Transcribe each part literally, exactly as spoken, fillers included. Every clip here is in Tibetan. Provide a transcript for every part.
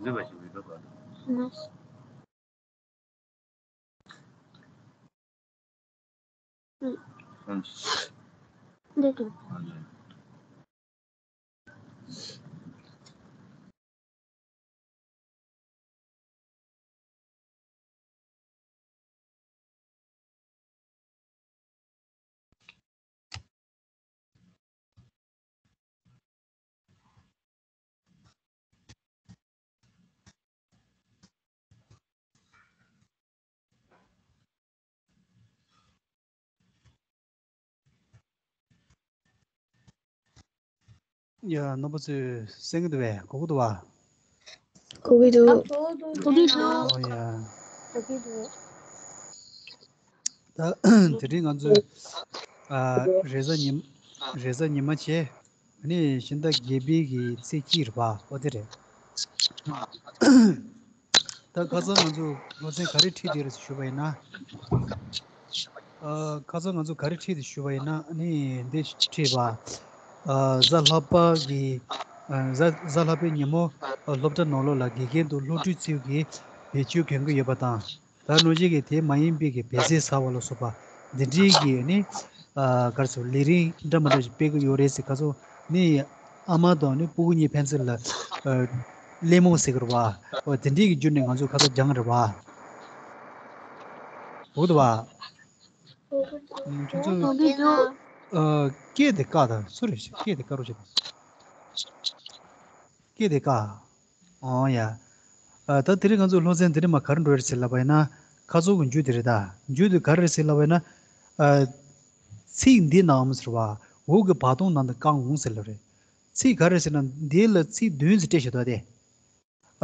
འདི་བ་ཞིག་མི་འདུག་ག་འདི་དང་། ཡ། རྣམ་པ་ཚོས་གསན་གྱི་འདུག་པས། གོ་གི་འདུག་པ། གོ་གི་འདུག་གོ་གི་འདུག་ཨོ་ཡ། གོ་གི་འདུག་ད་དེ་རིང་ང་ཚོས་ཨ་རེས་གཟའ་ཉི་རེས་གཟའ་ཉི་མ་བྱས། ཨ་ནི་ཕྱི་ཟླ་བརྒྱད་པའི་གི་ཚེས་གཅིག་རེད་པ། ཨོ་དེ་རེད། ད་ཁ་སང་ང་ཚོ་སློབ་ཚན་ག་རེ་ཁྲིད་བསྡད་རེད་ཞུས་པ་ཡིན་ན། ཨ་ཁ་སང་ང་ཚོ་ག་རེ་ཁྲིད་དེ་ཞུས་པ་ཡིན་ན། ཨ་ནི་འདི་ཁྲིད་པ། ཨ་གཟའ་ལྷག་པ་གི་ཨ་གཟའ་གཟའ་ལྷག་པའི་ཉིན་མོ་ཨ་སློབ་གྲྭ་ནང་ལོགས་ལ་དགེ་རྒན་དང་སློབ་ཕྲུག་ཚོས་ཀྱི་བེད་སྤྱོད་གྱོན་གྱི་ཡོད་པ་དང་། ད་ནང་བཞིན་གྱི་དེ་མ་ཡིན་པའི་གི་བེད་ཟས་ཟ་བ་ལ་སོགས་པ་འདི་འདྲའི་གི་ནི་ཨ་ག་རེ་ཟེར། ལས་རིམ་འདྲ་མི་འདྲ་ཞིག་སྤེལ་གྱི་ཡོད་རེད་ཟེར། ཁ་སང་ནི་ཨ་མ་དང་ནི་སྤུ་གུ་གཉིས་ཕན་ཚུན་ལ་ཨ་གླེང་མོལ་ཟེར་གྱི་རེད་པ། འོ་དེ་འདྲའི་གི་བརྒྱུད་ནས་ང་ཚོ་ཁ་སང་སྦྱངས་རེད་པ། འོ་དེ་བ། ཁྱོད་ཚོ་ཨ་སྐད་དེ་བཀག་དང་། སུ་རེད། སྐད་དེ་བཀག་རོགས་བྱེད་དང་། སྐད་དེ་བཀག། ཨོ་ཡ། ཨ་ད་དེ་རིང་ང་ཚོ་སློབ་ཚན་འདི་རིང་མ་ག་རེ་འགྲོ་ཡོད་ཟེར་ལབ་པ་ཡིན་ན། ཁ་སང་གི་མཇུག་དེ་རེད་ད། མཇུག་དེ་ག་རེ་རེད་ཟེར་ལབ་པ་ཡིན་ན། ཨ་ཚིག་འདི་ནའམ་ཟེར་བ། འོག་གི་བར་སྟོང་ནང་དུ་བཀང་འོང་ཟེར་ལབ་རེད། ཚིག་ག་རེ་ཟེར་ན། འདི་ལ་ཚིག་བདུན་ཟེར་སྤྲད་བཞག་འདུག་སྟེ།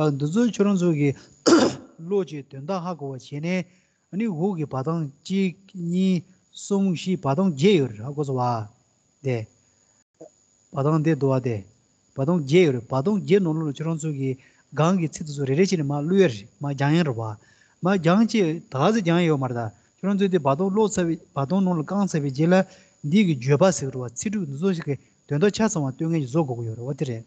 ཨ་འདི་ཚོ་ཁྱོད་རང་ཚོ་གིས་ཀློག་བྱས་དོན་དག་ཧ་གོ་བ་བྱས་ནས། ཨ་ནི་འོག་གི་བར་སྟོང་གཅིག་གཉིས་གསུམ་བཞི། བར་སྟོང་བརྒྱད་ཡོད་རེད། ཧ་གོ་སོང་བ། དེ། བར་སྟོང་འདི་འདུག་པ། དེ་བར་སྟོང་བརྒྱད་ཡོད་རེད། བར་སྟོང་བརྒྱད་ནང་ལོགས་ལ་ཁྱོད་རང་ཚོ་གིས་སྒང་གི་ཚིག་དེ་ཚོ་རེ་རེ་བྱས་ནས་མར་བླུག་ཡ་རེད། མར་སྦྱང་ཡ་རེད་པ། མར་སྦྱངས་བྱས་ད་ག་ཚོད་སྦྱང་ཡ་ཡོད་མ་རེད་ད། ཁྱོད་རང་ཚོས་དེ་བར་སྟོང་ཀློག་ཚར་བའི། བར་སྟོང་ནང་ལ་བཀང་ཚར་བའི་རྗེས་ལ་འདི་གི་བརྗོད་པ་ཟེར་གྱི་རེད་པ། ཚིག་གྲུབ་འདི་ཚོ་ཞིག་གི་དོན་དག་ཆ་ཚང་བ་སྟོན་མཁན་ཞིག་བཟོ་དགོས་ཀྱི་ཡོད་རེད། འོ་དེ་རེད།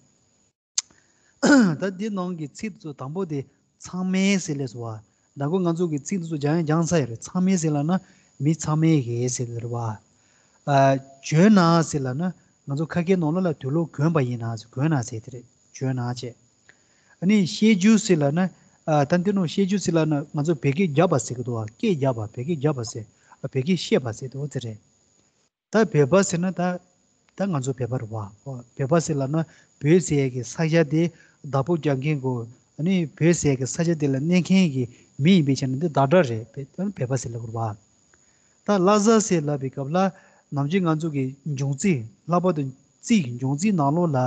ད་འདི་ནང་གི་ཚིག་དེ་ཚོ་དང་པོ་དེ་ཚང་མས་ཟེར་ལབ་སོང་བ། ད་ཁོ་ང་ཚོ་གི་ཚིག་འདི་ཚོ་སྦྱང་ཡ་སྦྱངས་ཚར་ཡོད་རེད། ཚང་མས་ཟེར་ལབ་ན་མི་ཚང་མས་གི་ཟེར་གྱི་རེད་པ། ཨ་བྱོན་ན་ཟེར་ལབ་ན་ང་ཚོ་ཁ་སྐད་ནང་ལོགས་ལ་དུས་ལོག་གྱོན་པ་ཡིན་ན་ཟེར། གྱོན་ན་ཟེར་དེ་རེད། བྱོན་ན་བྱས། ཨ་ནི་བཤད་རྒྱུ་ཟེར་ལབ་ན། ཨ་ད་འདི་ནང་བཤད་རྒྱུ་ཟེར་ལབ་ན་ང་ཚོ་བོད་སྐད་རྒྱབ་པ་ཟེར་གྱི་འདུག་པ། སྐད་རྒྱབ་པ། བོད་སྐད་རྒྱབ་པ་ཟེར། ཨ་བོད་སྐད་བཤད་པ་ཟེར་འདུག་པ། དེ་རེད། ད་བོད་པ་ཟེར་ན་ད་ད་ང་ཚོ་བོད་པ་རེད་པ། ཨོ་བོད་པ་ཟེར་ལབ་ན་བོད་ཟེར་ཡས་ཀྱི་ས་ཆ་དེ་བདག་པོ་རྒྱག་མཁན་གོ། ཨ་ནི་བོད་ཟེར་ཡས་ཀྱི་ས་ཆ་དེ་ལ་གནས་མཁན་གྱི་མི་ཡིན་པའི་ཆ་ནས་འདི་བདག་སྒྲ་རེད། བོད་བོད་པ་ཟེར་ལབ་དགོས་རེད་པ། ད་བླ་གཟའ་ཟེར་ལབ་པའི་སྐབས་ལ་ནམ་རྒྱུན་ང་ཚོ་གི་འབྱུང་རྩིས། ལྷག་པར་དུ་རྩིས་ཀྱི་འབྱུང་རྩིས་ནང་ལོགས་ལ་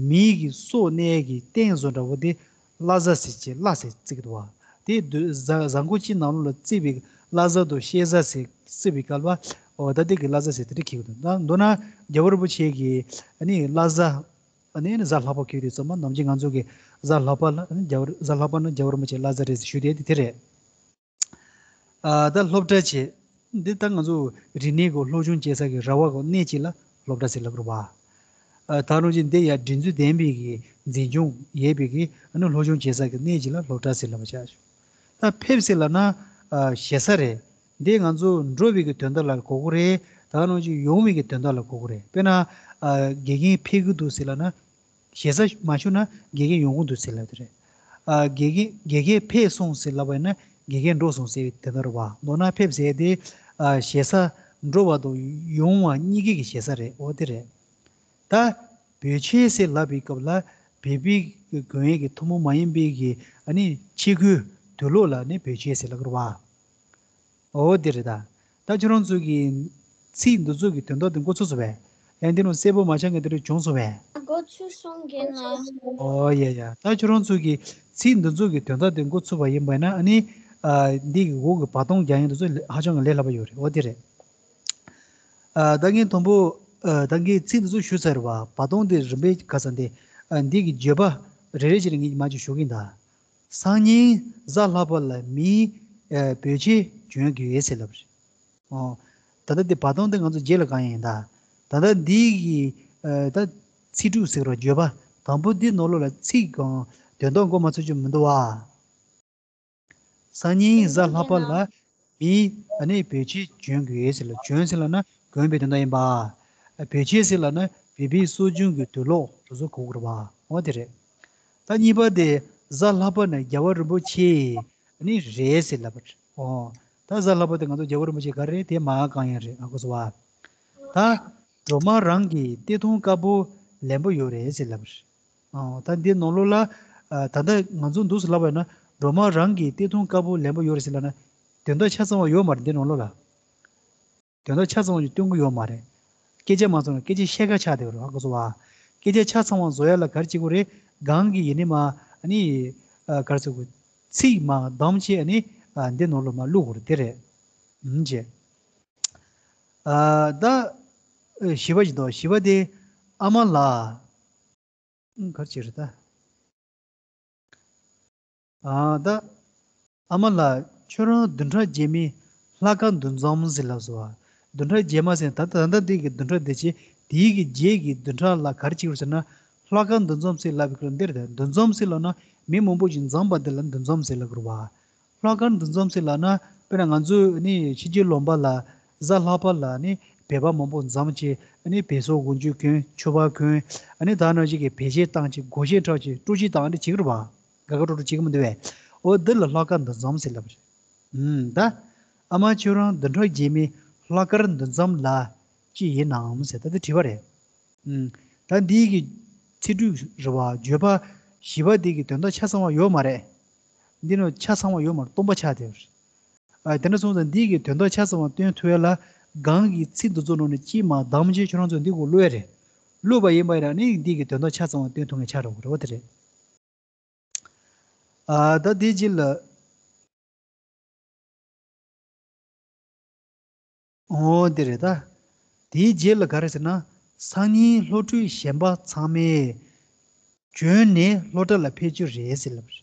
མིའི་གི་སྲོག་གནས་ཀྱི་རྟེན་བཟོ་འདྲ་བོ་དེ་བླ་གཟའ་ཟེར་བྱས་བླ་ཟེར་བརྩི་གི་འདུག་པ། དེ་དུས་གཟའ་གཟའ་འཁོར་གཅིག་ནང་ལོགས་ལ་བརྩིས་པའི་བླ་གཟའ་དང་ཤེས་གཟའ་ཟེར་བརྩི་བའི་སྐབས་ལ། འོ་ད་དེ་གི་བླ་གཟའ་ཟེར་དེ་འདྲ་འཁེལ་གི་འདུག་ད་མདོར་ན་རྒྱལ་བ་རིན་པོ་ཆེ་གིས་ཨ་ནི་བླ་གཟའ། ཨ་ནི་གཟའ་ལྷག་པ་འཁེལ་དུས་ཙམ་པ་ནམ་རྒྱུན་ང་ཚོ་གི་གཟའ་ལྷག་པ་ལ་ཨ་ནི་རྒྱལ་བ། གཟའ་ལྷག་པ་ན་རྒྱལ་བ་རིན་པོ་ཆེ་བླ་གཟའ་རེད་ཟེར་ཞུ་བསྡད་དེ་དེ་རེད། ཨ་ད་སློབ་གྲྭ་བྱས། འདི་ད་ང་ཚོ་རིག་གནས་ཀྱི་སློབ་སྦྱོང་བྱེད་ས་གི་ར་བ་གི་གནས་གཅིག་ལ་སློབ་གྲྭ་ཟེར་ལབ་དགོས་རེད་པ། ཨ་ད་རུང་ཅིག་འདི་ཡ་སྒྲིག་འཛུགས་ལྡན་པའི་གི་འཛིན་སྐྱོང་ཡོད་པའི་གི་ཨ་ནི་སློབ་སྦྱོང་བྱེད་ས་གི་གནས་གཅིག་ལ་སློབ་གྲྭ་ཟེར་ལབ་པ་ཆགས་བྱུང་། ད་ཕེབས་ཟེར་ལབ་ན་ཨ་ཞེ་ས་རེད། འདི་ང་ཚོ་འགྲོ་བའི་གི་དོན་དག་ལ་གོ་གི་རེད། ད་རུང་ཅིག་ཡོང་བའི་གི་དོན་དག་ལ་གོ་གི་རེད། དཔེར་ན་ཨ་དགེ་རྒན་ཕེབས་ཀྱི་འདུག་ཟེར་ལབ་ན། ཞེ་ས་མ་ཞུ་ན་དགེ་རྒན་ཡོང་གི་འདུག་ཟེར་ལབ་དེ་རེད། ཨ་དགེ་རྒན་དགེ་རྒན་ཕེབས་སོང་ཟེར་ལབ་པ་ཡིན་ན་དགེ་རྒན་འགྲོ་སོང་ཟེར་བའི་དོན་དག་རེད་པ། མདོར་ན་ཕེབས་ཟེར་དེ་ཨ་ཞེ་ས་འགྲོ་བ་དང་ཡོང་བ་གཉིས་ཀའི་གི་ཞེ་ས་རེད། འོ་དེ་རེད། ད་བོད་ཆས་ཟེར་ལབ་པའི་སྐབས་ལ་བོད་པའི་གི་གོན་ཡས་ཀྱི་ཐུན་མོང་མ་ཡིན་པའི་གི་ཨ་ནི་ཆས་གོས་དུག་ལོག་ལ་ནི་བོད་ཆས་ཟེར་ལབ་ཀྱི་རེད་པ། འོ་དེ་རེད་ད། ད་ཁྱོད་རང་ཚོ་གི་ཚིག་འདི་ཚོ་གི་དོན་དག་དེ་མགོ་ཚོས་སོང་བས། ཡང་འདི་ནང་གསལ་པོ་མ་ཆགས་མཁན་དེ་འདྲ་བྱུང་སོང་བས། མགོ་ཚོས་སོང་གི་ན། འོ་ཡ་ཡ། ད་ཁྱོད་རང་ཚོ་གི་ཚིག་འདི་ཚོ་གི་དོན་དག་དེ་མགོ་ཚོས་པ་ཡིན་པ་ན་ཨ་ནི། ཨ་འདི་གི་འོག་གི་བར་སྟོང་རྒྱག་ཡག་འདི་ཚོ་ཧ་ཅང་གི་ལས་སླ་པོ་ཡོད་རེད། འོ་དེ་རེད། ཨ་ད་ངས་དང་པོ་ཨ་ད་ངས་ཚིག་འདི་ཚོ་ཞུས་ཚར་བ། བར་སྟོང་དེ་རིམ་པས་ག་ས་འདི་ཨ་འདི་གི་བརྗོད་པ་རེ་རེ་བྱས་ནས་ངས་མར་ཅིག་ཞུ་གི་ཡིན་ད། སང་ཉིན་གཟའ་ལྷག་པ་ལ་མིའི་ཨ་བོད་ཆས་གྱོན་གྱི་ཡོད་ཟེར་ལབ་རེད། ཨོ། ད་ལྟ་འདི་བར་སྟོང་འདི་ང་ཚོ་རྗེས་ལ་བཀང་ཡིན་ད། ད་ལྟ་འདི་གི་ ཨ་ད་ཚིག་དྲུག་ཟེར་རོ། བརྗོད་པ་དང་པོ་འདི་ནང་ལོགས་ལ་ཚིག་གང་དོན་དག་མགོ་མ་ཚོས་ཀྱི་མི་འདུག་བ། སང་ཉིན་གཟའ་ལྷག་པ་ལ་མིའི་ཨ་ནི་བེད་སྤྱོད་བྱོན་དགོས་ཟེར་ལ། བྱོན་ཟེར་ལབ་ན་གོན་པའི་དོན་དག་ཡིན་པ། བེད་སྤྱོད་ཟེར་ལབ་ན་བོད་པའི་སྲོལ་རྒྱུན་གྱི་དུག་ལོག་དེ་ཚོ་གོ་དགོས་རེད་པ། འོ་དེ་རེད། ད་གཉིས་པ་དེ་གཟའ་ལྷག་པ་ནི་རྒྱལ་བ་རིན་པོ་ཆེ་ཨ་ནི་རེད་ཟེར་ལབ་པ་རེད། འོ་ད་གཟའ་ལྷག་པ་དེ་ང་ཚོ་རྒྱལ་བ་རིན་པོ་ཆེ་ག་རེད། དེ་མ་ཧཱ་ཀཱ་ཡན་རེད། ཧ་གོ་སོང་བ། ད་སྒྲོལ་མ་རང་གི་སྟེགས་ཐུང་དཀར་པོ་ལེན་པོ་ཡོད་རེད་ཟེར་ལབ་པ་རེད། ཨ། ད་འདི་ནང་ལོགས་ལ། ཨ། ད་ལྟ་ང་ཚོ་འདུག་སེ་ལབ་པ་ཡིན་ན། སྒྲོལ་མ་རང་གི་སྟེགས་ཐུང་དཀར་པོ་ལེན་པོ་ཡོད་རེད་ཟེར་ལབ་ན། དོན་དག་ཆ་ཚང་བ་ཡོད་མ་རེད་འདི་ནང་ལོགས་ལ། དོན་དག་ཆ་ཚང་བ་ཞིག་སྟོན་གྱི་ཡོད་མ་རེད། སྐད་ཆ་མ་ཚང་ན་སྐད་ཆ་བཤད་ཁ་ཆགས་བསྡད་པ་རེད། ཧ་གོ་སོང་བ། སྐད་ཆ་ཆ་ཚང་བ་བཟོ་ཡ་ལ་ག་རེ་བྱེད་དགོས་རེད། གང་གི་ཡིན་ནི་མ། ཨ་ནི། ཨ། ག་རེ་ཟེར་དགོས། ཚིག་མ་བདམས་བྱས་ཨ་ནི། ཨ། འདི་ནང་ལོགས་མ་བླུག་དགོས་རེད། དེ་རེད། ཨུམ་བྱས། ཨ། ད་བཞི་པ་ཞིག་འདུག་བཞི་པ་དེ་ཨ་མ་ལགས། ཨུམ། ག་རེ་བྱས་རེད་ད། ཨ། ད་ཨ་མ་ལགས་ཁྱོད་རང་བདུན་ཕྲག་རྗེས་མའི་ལྷག་དཀར་འདུ་འཛོམས་ཟེར་ལབ་སོང་བ། བདུན་ཕྲག་རྗེས་མ་ཟེར་ད་ད་ད་འདི་གི་བདུན་ཕྲག་འདི་བྱས་དེའི་གི་རྗེས་ཀྱི་བདུན་ཕྲག་ལ་ག་རེ་བྱེད་དགོས་ཟེར་ན། ལྷག་དཀར་འདུ་འཛོམས་ཟེར་ལབ་པའི་སྐབས་འདིར་ད་འདུ་འཛོམས་ཟེར་ལབ་ན་མི་མང་པོ་ཞིག་འཛོམས་པ་འདི་ལ་འདུ་འཛོམས་ཟེར་ལབ་དགོས་རེད་བ། ལྷག་དཀར་འདུ་འཛོམས་ཟེར་ལབ་ན། དཔེར་ན་ང་ཚོས་ནི་ཕྱི་རྒྱལ་ལུང་པ་ལ་གཟའ་ལྷག་པ་ལ་ནི་བོད་པ་མང་པོ་འཛོམས་བྱས་ནི་བོད་ཟོག་གོན་རྒྱུ་གོན། ཕྱུ་པ་གོན། ནི་ད་ནང་བཞིན་གྱི་བེད་སྤྱོད་བཏང་བྱས་སྒོར་གཞས་འཁྲབ་བྱས་སྤྲོ་སྐྱིད་བཏང་ནི་བྱེད་ཀྱི་རེད་བ། དགའ་དགའ་སྤྲོ་སྤྲོ་བྱེད་ཀྱི་མི་འདུག་བས། འོ་འདི་ལ་ལྷག་དཀར་འདུ་འཛོམས་ཟེར་ལབ་པ་རེད། ཨུམ། ད་ཨ་མ་ཁྱོད་རང་བདུན་ཕྲག་རྗེས་མའི་ལྷག་དཀར་འདུ་འཛོམས་ལ་ཅི་ཡིན་ནམ་ཟེར་ད་འདི་དྲི་བ་རེད། ཨུམ། ད་འདི་གི་ཚིག་དྲུག་རེད་བ། བརྗོད་པ་བཞི་པ་འདི་གི་དོན་དག་ཆ་ཚང་བ་ཡོད་མ་རེད། འདི་ནི་ཆ་ཚང་བ་ཡོད་མ་རེད། སྟོང་པ་ཆགས་བསྡད་པ་རེད། ཨ། དེ་འདྲ་སོང་ཙང་འདི་གི་དོན་དག་ཆ་ཚང་བ་སྟོན་ཐུབ་ཡ་ལ་གང་གི་ཚིག་འདི་ཚོ་ནང་ནས་གཅིག་མ་བདམས་བྱས་ཁྱོད་རང་ཚོ་འདི་གོ་བླུག་ཡ་རེད། བླུག་པ་ཡིན་པ་ཡིན་ན་ནི་འདི་གི་དོན་དག་ཆ་ཚང་བ་སྟོན་ཐུབ་མཁན་ཆགས་འགྲོ་གི་རེད། འོ་དེ་རེད། ཨ། ད་དེ་རྗེས་ལ། འོ་དེ་རེད་ད། དེའི་རྗེས་ལ་ག་རེ་ཟེར་ན། སང་ཉིན་སློབ་ཕྲུག་གཞན་པ་ཚང་མས་བྱོན་ནས་སློབ་གྲྭ་ལ་ཕེབས་རྒྱུ་རེད་ཟེར་ལབ་པ་རེད།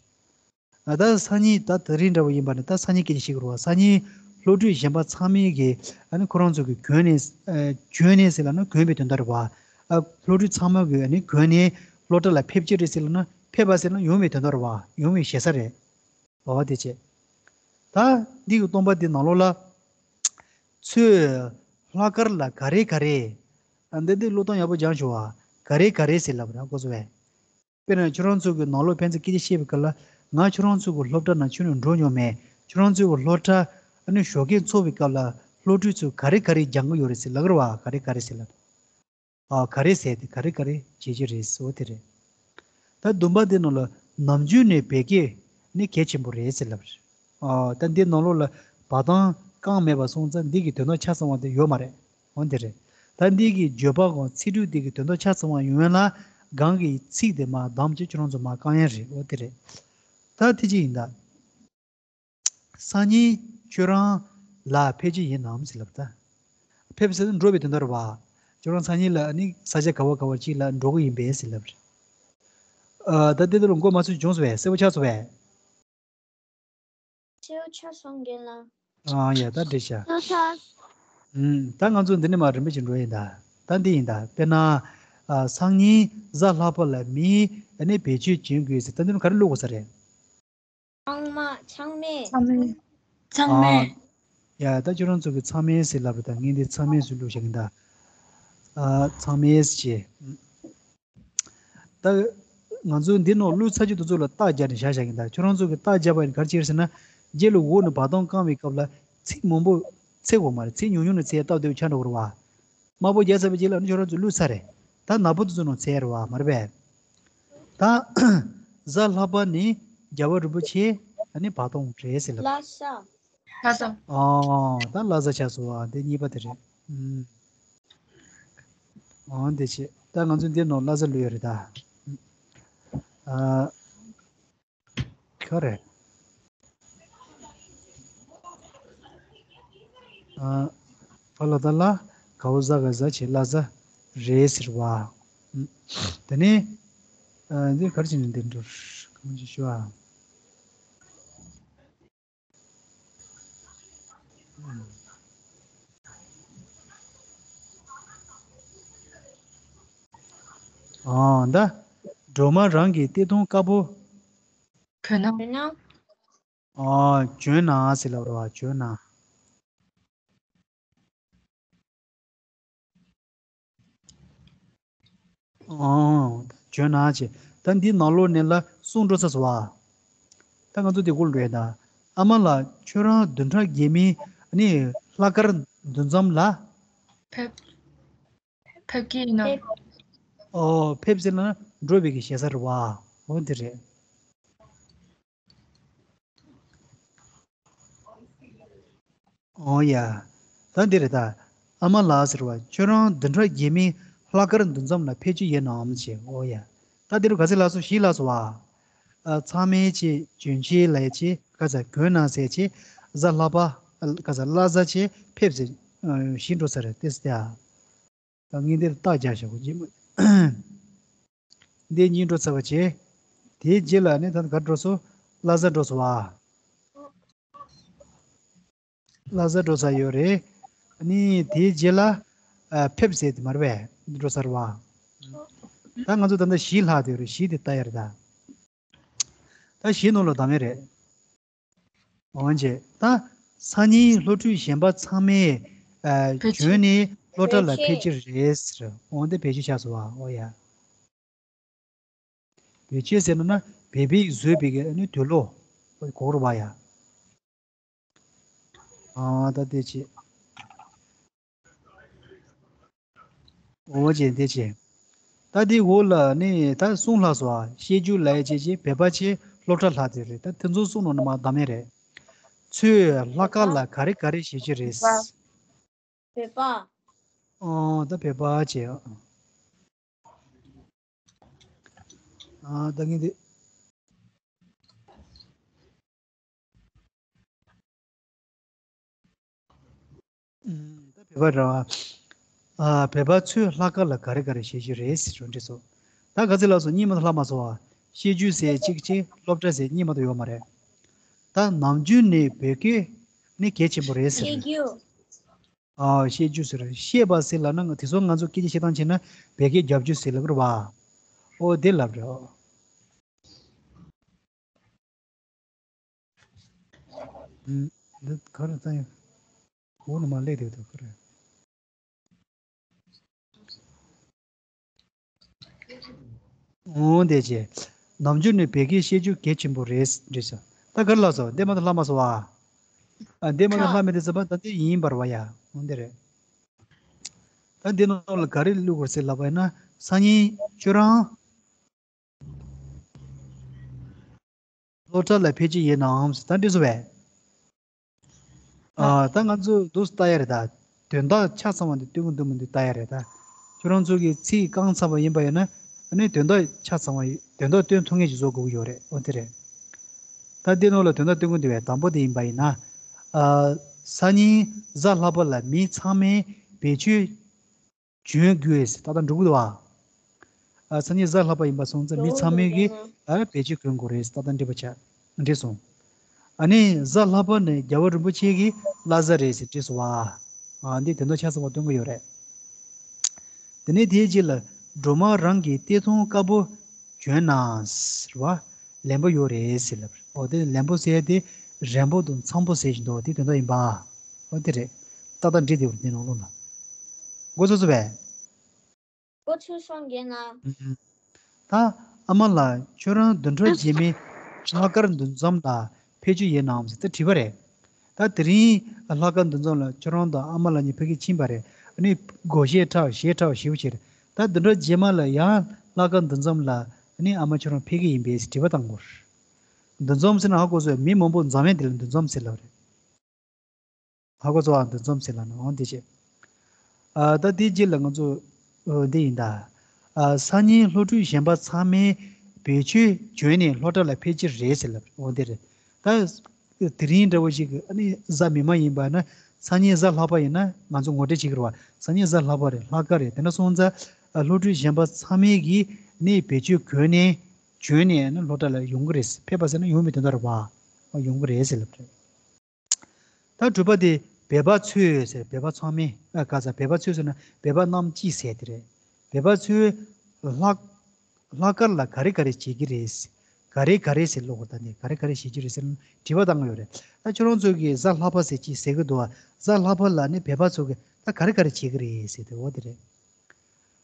ཨ། ད་སང་ཉིན་ད་དེ་རིང་འདྲ་བོ་ཡིན་པ་ནི་ད་སང་ཉིན་སྐད་ཆ་བཤད་ཀྱི་རེད་བ། སང་ཉིན་སློབ་ཕྲུག་གཞན་པ་ཚང་མས་གི་ཨ་ནི་ཁོ་རང་ཚོ་གི་གྱོན་ནས། ཨ། གྱོན་ནས་ཟེར་ལབ་ན་གྱོན་པའི་དོན་དག་རེད་བ། ཨ། སློབ་ཕྲུག་ཚང་མ་གི་ཨ་ནི་གྱོན་ནས་སློབ་གྲྭ་ལ་ཕེབས་ཀྱི་རེད་ཟེར་ལབ་ན་ཕེབས་པ་ཟེར་ན་ཡོང་བའི་དོན་དག་རེད་བ། ཡོང་བའི་ཞེ་ས་རེད། འོ་དེ་བྱས། ད་འདི་གི་སྟོང་པ་འདི་ནང་ལོགས་ལ། ཚོས་ལྷག་དཀར་ལ་ག་རེ་ག་རེ། ཨ། འདི་འདི་བློས་གཏོང་ཡག་པོ་སྦྱངས་བྱུང་བ། ག་རེ་ག་རེ་ཟེར་ལབ་པ་རེད། ཧ་གོ་སོང་བས། དཔེར་ན་ཁྱོད་རང་ཚོ་གི་ནང་ལོགས་ཕན་ཚུན་སྐད་ཆ་བཤད་པའི་སྐབས་ལ། ང་ཁྱོད་རང་ཚོ་གི་སློབ་གྲྭ་ནང་ཁྱོན་ནས་འགྲོ་མྱོང་མེད། ཁྱོད་རང་ཚོ་གི་སློབ་གྲྭ་ཨ་ནི་ཞོགས་ཀས་འཚོགས་པའི་སྐབས་ལ་སློབ་ཕྲུག་ཚོས་ག་རེ་ག་རེ་སྦྱང་གི་ཡོད་རེད་ཟེར་ལབ་ཀྱི་རེད་བ། ག་རེ་ག་རེ་ཟེར་ལབ། ཨ། ག་རེ་ཟེར་ཏེ་ག་རེ་ག་རེ་བྱེད་ཀྱི་རེད་ཟེར། འོ་དེ་རེད། ད་བདུན་པ་འདི་ནང་ལ་ནམ་རྒྱུན་ནས་བོད་སྐད་ནི་གལ་ཆེན་པོ་རེད་ཟེར་ལབ་རེད། ཨ། ད་འདི་ནང་ལོགས་ལ་བར་སྟོང་བསྐང་མེད་པ་སོང་ཙང་འདི་གི་དོན་དག་ཆ་ཚང་བ་དེ་ཡོད་མ་རེད། འོ་དེ་རེད། ད་འདི་གི་བརྗོད་པ་གང་ཚིག་དྲུག་འདི་གི་དོན་དག་ཆ་ཚང་བ་ཡོང་ཡ་ལ་གང་གི་ཚིག་དེ་མ་བདམས་བྱས་ཁྱོད་རང་ཚོ་མ་བསྐང་ཡ་རེད། འོ་དེ་རེད། ད་དེ་ཅི་ཡིན་ད། སང་ཉིན་ཁྱོད་རང་ལ་ཕེབས་ཀྱི་ཡིན་ནམ་ཟེར་ལབ་ད། ཕེབས་ཟེར་ན་འགྲོ་བའི་དོན་དག་རེད་བ། ཁྱོད་རང་སང་ཉིན་ལ་ནི་ས་ཆ་ག་བ་ག་བ་ཅིག་ལ་འགྲོ་གི་ཡིན་པས་ཟེར་ལབ་རེད། ཨ། ད་དེ་དེ་ལ་མགོ་མ་ཚོས་བྱུང་སོང་བས། གསལ་པོ་ཆགས་སོང་བས། གསལ་པོ་ཆགས་སོང་རྒན་ལགས། ཨ་ཡ། ད་འགྲིག་ཤག། གསལ་པོ་ཆགས། ཨུམ། ད་ང་ཚོ་འདི་ནས་མར་རིམ་པ་བཞིན་འགྲོ་ཡིན་ད། ད་འདི་ཡིན་ད། དཔེར་ན། ཨ། སང་ཉིན་གཟའ་ལྷག་པ་ལ་མིའི་ཨ་ནི་བེད་སྤྱོད་བྱེད་དགོས་ཟེར། ད་འདི་ནས་ག་རེ་བླུག་དགོས་ས་རེད། ཚང་མ། ཚང་མས། ཚང་མས། ཚང་མས། ཨ། ཡ། ད་ཁྱོད་རང་ཚོ་གི་ཚང་མས་ཟེར་ལབ་རེད་ད། ངས་འདི་ཚང་མས་ཟེར་བླུགས་བཞག་གིན་ད། ཨ། ཚང་མས་ཟེར། ད་ང་ཚོས་འདི་ནང་བླུགས་ཚར་རྒྱུ་དེ་ཚོ་ལ་རྟགས་བརྒྱབ་ནས་བཞག་བཞག་གིན་ད། ཁྱོད་རང་ཚོ་གི་རྟགས་བརྒྱབ་པ་ཡིན་ག་རེ་བྱེད་ཟེར་ན། རྗེས་ལ་འོག་ནས་བར་སྟོང་བསྐང་བའི་སྐབས་ལ་ཚིག་མང་པོ་འཚོལ་དགོས་མ་རེད། ཚིག་ཉུང་ཉུང་ནས་འཚོལ་ཡ་སྟབས་བདེ་པོ་ཆགས་འགྲོ་གི་རེད་བ། དམར་པོ་བརྒྱབ་ཚར་བའི་རྗེས་ལ་ནི་ཁྱོད་རང་ཚོས་བླུགས་ཚར་རེད། ད་ནག་པོ་དེ་ཚོ་ནང་འཚོལ་ཡ་རེད་བ། མ་རེད་པས། ད་གཟའ་ལྷག་པ་ནི་རྒྱལ་བ་རིན་པོ་ཆེ་ཨ་ནི་བར་སྟོང་རེད་ཟེར་ལབ། ལྷ་ས། ལྷ་ས། ཨ། ད་ལྷ་ས་ཆགས་སོང་བ། འདི་གཉིས་པ་དེ་རེད། ཨུམ། ཨ། འདི་བྱས། ད་ང་ཚོ་འདི་ནང་ལྷ་ས་བླུགས་ཡོད་རེད་ད། ཨ། ག་རེ། ཨ། ཕ་ལ་ད་ལ། ག་འོག་གཟའ་ག་གཟའ་བྱས་ལྷ་ས་རེད་ཟེར་བ། ཨུམ། དེ་ནས། ཨ། འདི་ག་རེ་བྱས་ནས་འདི་འགྲོ། གང་ཅི་ཞུ་ཨ། ཨ་ད། སྒྲོལ་མ་རང་གི་གཏེར་སྟོན་དཀར་པོ། གྱོན་ན། གྱོན་ན། ཨ་གྱོན་ན་ཟེར་ལབ་རེད་བ། གྱོན་ན། ཨོ། བྱོན་ན་ཅེས། ད་འདི་ནང་ལོགས་ནས་ལ་གསུང་འགྲོ་ས་སོ་བ། ད་ང་ཚོ་དེ་སྐོར་འགྲོ་ཡ་ད། ཨ་མ་ལགས་ཁྱོད་རང་བདུན་ཕྲག་རྗེས་མའི་ནི་ལྷག་དཀར་འདུ་འཛོམས་ལ། ཕེབས། ཕེབས་ཀྱི་ཡིན་ནམ། ཨོ་ཕེབས་ཟེར་ན་འགྲོ་བའི་གི་ཞེ་ས་རེད་བ། འོ་འདི་རེད། ཨོ་ཡ། ད་འདི་རེད་ད། ཨ་མ་ལགས་ཟེར་བ་ཁྱོད་རང་བདུན་ཕྲག་རྗེས་མའི་ལྷག་དཀར་འདུ་འཛོམས་ལ་ཕེབས་རྒྱུ་ཡིན་ནམ་ཅེས། ཨོ་ཡ། ད་འདི་རུ་ག་ཚོད་ལགས་སོ། བཞི་ལགས་སོ་བ། ཨ་ཚང་མས་ཅེས་བྱོན་ཆེད་ལས་ཅེས་ག་ཚ་གྱོན་ན་ཟེར་ཅེས་གཟའ་ལྷག་པ། ག་ཚ་བླ་གཟའ་ཅེས་ཕེབས་ཟེར། བཞི་འགྲོ་ས་རེད་དེ་སྟེ། ཨ། ད་ངས་འདིར་རྟགས་རྒྱག་བཞག་གོ་ཅི་མ། འདི་གཉིས་འགྲོ་ཚར་བ་བྱས། དེའི་རྗེས་ལ་ནི་ད་ག་འགྲོ་སོ། བླ་གཟའ་འགྲོ་སོ་བ། བླ་གཟའ་འགྲོ་ས་ཡོད་རེད། ནི་དེའི་རྗེས་ལ། ཨ་ཕེབས་ཟེར་དེ་མ་རེད་པས། འགྲོ་ས་རེད་བ། ད་ང་ཚོ་ད་ལྟ་བཞི་ལྷག་དེ་ཡོད་རེད། བཞི་དེ་ལྟ་ཡ་རེད་ད། ད་བཞི་ནང་ལ་བདམས་ཡ་རེད། འོན་ཅེ། ད་སང་ཉིན་སློབ་ཕྲུག་གཞན་པ་ཚང་མས་ཨ་བེད་སྤྱོད། བྱོན་ནས་སློབ་གྲྭ་ལ་ཕེབས་ཀྱི་རེད་ཟེར། འོན་ཏེ་བེད་སྤྱོད་བྱ་སོང་བ། ཨོ་ཡ། བེད་སྤྱོད་ཟེར་ན་ན་བེད་པའི་བཟོས་པའི་གི་ཨ་ནི་དུས་ལོ། གོ་རུ་བ་ཡ། ཨ་ད་དེ་ཅེ། འོ་བྱས་འདི་བྱས། ད་འདི་འོག་ལ་ནི་ད་གསུང་ལྷག་སོ། ཨ་བཤད་རྒྱུ་ལ་ཡ་བྱས་བྱས་བོད་པ་ཆེ་སློབ་གྲྭ་ལྷག་དེ་རེད། ད་དེ་ཚོ་གསུང་ནོ་ནི་མ་བདམས་ཡ་རེད། ཚོས་ལྷག་དཀར་ལ་ག་རེ་ག་རེ་བྱེད་ཀྱི་རེད། བོད་པ། ཨོ་ད་བོད་པ་བྱས། ཨ་ད་ངས་འདི། ད་བོད་པ་ར། ཨ་བོད་པ་ཚོས་ལྷག་དཀར་ལ་ག་རེ་ག་རེ་བྱེད་རྒྱུ་རེད་ཟེར་འདྲི་སོ། ད་ག་ཚོད་ལགས་སོ། གཉིས་མ་གཏོགས་ལྷག་མ་སོང་བ། བཤད་རྒྱུ་ཟེར་གཅིག་གཅིག་སློབ་གྲྭ་ཟེར་གཉིས་མ་གཏོགས་ཡོད་མ་རེད། ད་ནམ་རྒྱུན་ནས་བོད་སྐད་ནི་གལ་ཆེན་པོ་རེད་ཟེར། བཤད་རྒྱུ། ཨ་བཤད་རྒྱུ་ཟེར། བཤད་པ་ཟེར་ལབ་ན་ང་དེ་ཚོ་ང་ཚོ་སྐད་ཆ་བཤད་སྟངས་བྱས་ན་བོད་སྐད་རྒྱབ་རྒྱུ་ཟེར་ལབ་རེད་བ། ཨོ་དེ་ལབ་རེད། འདི་ག་རེ་ཙང་ཡང་འོག་ནས་མར་སླེབས་བསྡད་འདུག་ག་རེ། འོ་འདི་བྱས། ནམ་རྒྱུན་ནས་བོད་སྐད་བཤད་རྒྱུ་གལ་ཆེན་པོ་རེད་འདྲི་ས། ད་ག་རེ་ལབ་སོང་། འདི་མ་གཏོགས་ལྷག་མ་སོང་བ། ཨ་འདི་མ་གཏོགས་ལྷག་མེད་དེ་ཟེར་བ་ད་འདི་ཡིན་པར་བ་ཡ། འོ་འདི་རེད། ད་འདི་ནང་ལ་ག་རེ་བླུགས་དགོས་ཟེར་ལབ་པ་ཡིན་ན་སང་ཉིན་ཁྱོད་རང་སློབ་གྲྭ་ལ་ཕེབས་ཀྱི་ཡིན་ནམ་ཟེར་ད་འདྲི་སོང་བས། ཨ་ད་ང་ཚོ་འདུག་ལྟ་ཡ་རེད་ད། དོན་དག་ཆ་ཚང་བ་འདི་སྟོན་གི་འདུག་མི་འདུག་ལྟ་ཡ་རེད་ད། ཁྱོད་རང་ཚོ་གི་ཚིག་བཀང་ཚར་བ་ཡིན་པ་ཡིན་ན་ཨ་ནི་དོན་དག་ཆ་ཚང་བ་ཡོད། དོན་དག་སྟོན་ཐུབ་མཁན་ཞིག་བཟོ་དགོས་ཀྱི་ཡོད་རེད། འོ་དེ་རེད། ད་འདི་ནང་ལ་དོན་དག་སྟོན་གི་འདུག་བས། དང་པོ་དེ་ཡིན་པ་ཡིན་ན། ཨ་སང་ཉིན་གཟའ་ལྷག་པ་ལ་མི་ཚང་མས་བེད་སྤྱོད་བྱོན་དགོས་ཟེར་ད་ལྟ་འགྲོ་གི་འདུག་བ། ཨ་སང་ཉིན་གཟའ་ལྷག་པ་ཡིན་པ་སོང་ཙང་མི་ཚང་མས་ཀྱི་ཨ་བེད་སྤྱོད་གྱོན་དགོས་རེད་ཟེར་ད་ལྟ་འདྲི་བ་ཆ་འདྲི་སོང་། ཨ་ནི་གཟའ་ལྷག་པ་ནི་རྒྱལ་བ་རིན་པོ་ཆེ་གི་བླ་གཟའ་རེད་ཟེར་འདྲི་སོང་བ། ཨ་འདི་དོན་དག་ཆ་ཚང་བ་སྟོན་གི་ཡོད་རེད། དེ་ནས་དེའི་རྗེས་ལ་སྒྲོལ་མ་རང་གི་གཏེར་སྟོན་དཀར་པོ་གྱོན་ན་ཟེར་བ་ལེན་པོ་ཡོད་རེད་ཟེར་ལབ་རེད། འོ་དེ་ལེན་པོ་ཟེར་དེ་རན་པོ་དང་ཚང་པོ་ཟེར་བཞིན་འདུག་དེ་དོན་དག་ཡིན་པ། འོ་དེ་རེད། ཏག་ཏག་འགྲིག་དེ་བར་དེ་ནང་ལོགས་ལ། མགོ་ཚོས་སོ་བས། མགོ་ཚོས་སོང་རྒན་ལགས། ད་ཨ་མ་ལགས་ཁྱོད་རང་བདུན་ཕྲག་རྗེས་མའི་ལྷག་དཀར་འདུ་འཛོམས་ལ་ཕེབས་རྒྱུ་ཡིན་ནམ་ཟེར་ད་དྲིས་པ་རེད། ད་དེ་རིང་ལྷག་དཀར་འདུ་འཛོམས་ལ་ཁྱོད་རང་དང་ཨ་མ་ལགས་གཉིས་ཕ་གིར་ཕྱིན་པ་རེད། ཨ་ནི་སྒོར་གཞས་འཁྲབ་གཞས་འཁྲབ་ཞེ་པོ་བྱས་རེད། ད་བདུན་ཕྲག་རྗེས་མ་ལ་ཡང་ལྷག་དཀར་འདུ་འཛོམས་ལ་ཨ་ནི་ཨ་མ་ཁྱོད་རང་ཕེབས་ཀྱི་ཡིན་པས་ཟེར་དྲི་བ་བཏང་དགོས། འདུ་འཛོམས་ཟེར་ན་ཧ་གོ་སོང་། མི་མང་པོ་འཛོམས་ཡས་དེ་ལ་འདུ་འཛོམས་ཟེར་ལབ་རེད། ཧ་གོ་སོང་ཨ། འདུ་འཛོམས་ཟེར་ལབ་ན་འོང་དེ་བྱས། ཨ་ད་དེའི་རྗེས་ལ་ང་ཚོ་ཨོ་འདི་ཡིན་ད། ཨ་སང་ཉིན་སློབ་ཕྲུག་གཞན་པ་ཚང་མས་བེད་སྤྱོད་བྱོན་ནས་སློབ་གྲྭ་ལ་ཕེབས་ཀྱི་རེད་ཟེར་ལབ་འོང་དེ་རེད། ད་དེ་རིང་འདྲ་བོ་ཞིག་གི་ཨ་ནི་གཟའ་མིག་དམར་ཡིན་པ་ན་སང་ཉིན་གཟའ་ལྷག་པ་ཡིན་ན་ང་ཚོ་ངོ་སྤྲོད་བྱེད་ཀྱི་རེད་བ། སང་ཉིན་གཟའ་ལྷག་པ་རེད། ལྷག་དཀར་རེད། དེ་འདྲ་སོང་ཙང་ཨ་སློབ་ཕྲུག་གཞན་པ་ཚང་མས་ཀྱིས་ནི་བེད་སྤྱོད་གྱོན་ནས་བྱོན་ནས་ཨ་ནི་སློབ་གྲྭ་ལ་ཡོང་གི་རེད། ཕེབས་པ་ཟེར་ན་ཡོང་བའི་དོན་དག་རེད་བ། ཨ་ཡོང་གི་རེད་ཟེར་ལབ་རེད། ད་དྲུག་པ་དེ་བོད་པ་ཚོས་ཟེར། བོད་པ་ཚང་མས་ཨ་ག་ས་བོད་པ་ཚོས་ཟེར་ན་བོད་པ་རྣམས་ཀྱིས་ཟེར་དེ་རེད། བོད་པ་ཚོས་ལྷག་ ལྷག་དཀར་ལ་ག་རེ་ག་རེ་བྱེད་ཀྱི་རེད། ག་རེ་ག་རེ་ཟེར་ཀློག་དགོས། ད་ནི་ག་རེ་ག་རེ་བྱེད་ཀྱི་རེད་ཟེར་ན་དྲི་བ་བཏང་གི་ཡོད་རེད། ད་ཁྱོད་རང་ཚོ་གིས་གཟའ་ལྷག་པ་ཟེར་ཅིག་ཟེར་གི་འདུག་བ། གཟའ་ལྷག་པ་ལ་ནི་བོད་པ་ཚོ་གིས་ད་ག་རེ་ག་རེ་བྱེད་ཀྱི་རེད་ཟེར་དེ་འོ་དེ་རེད།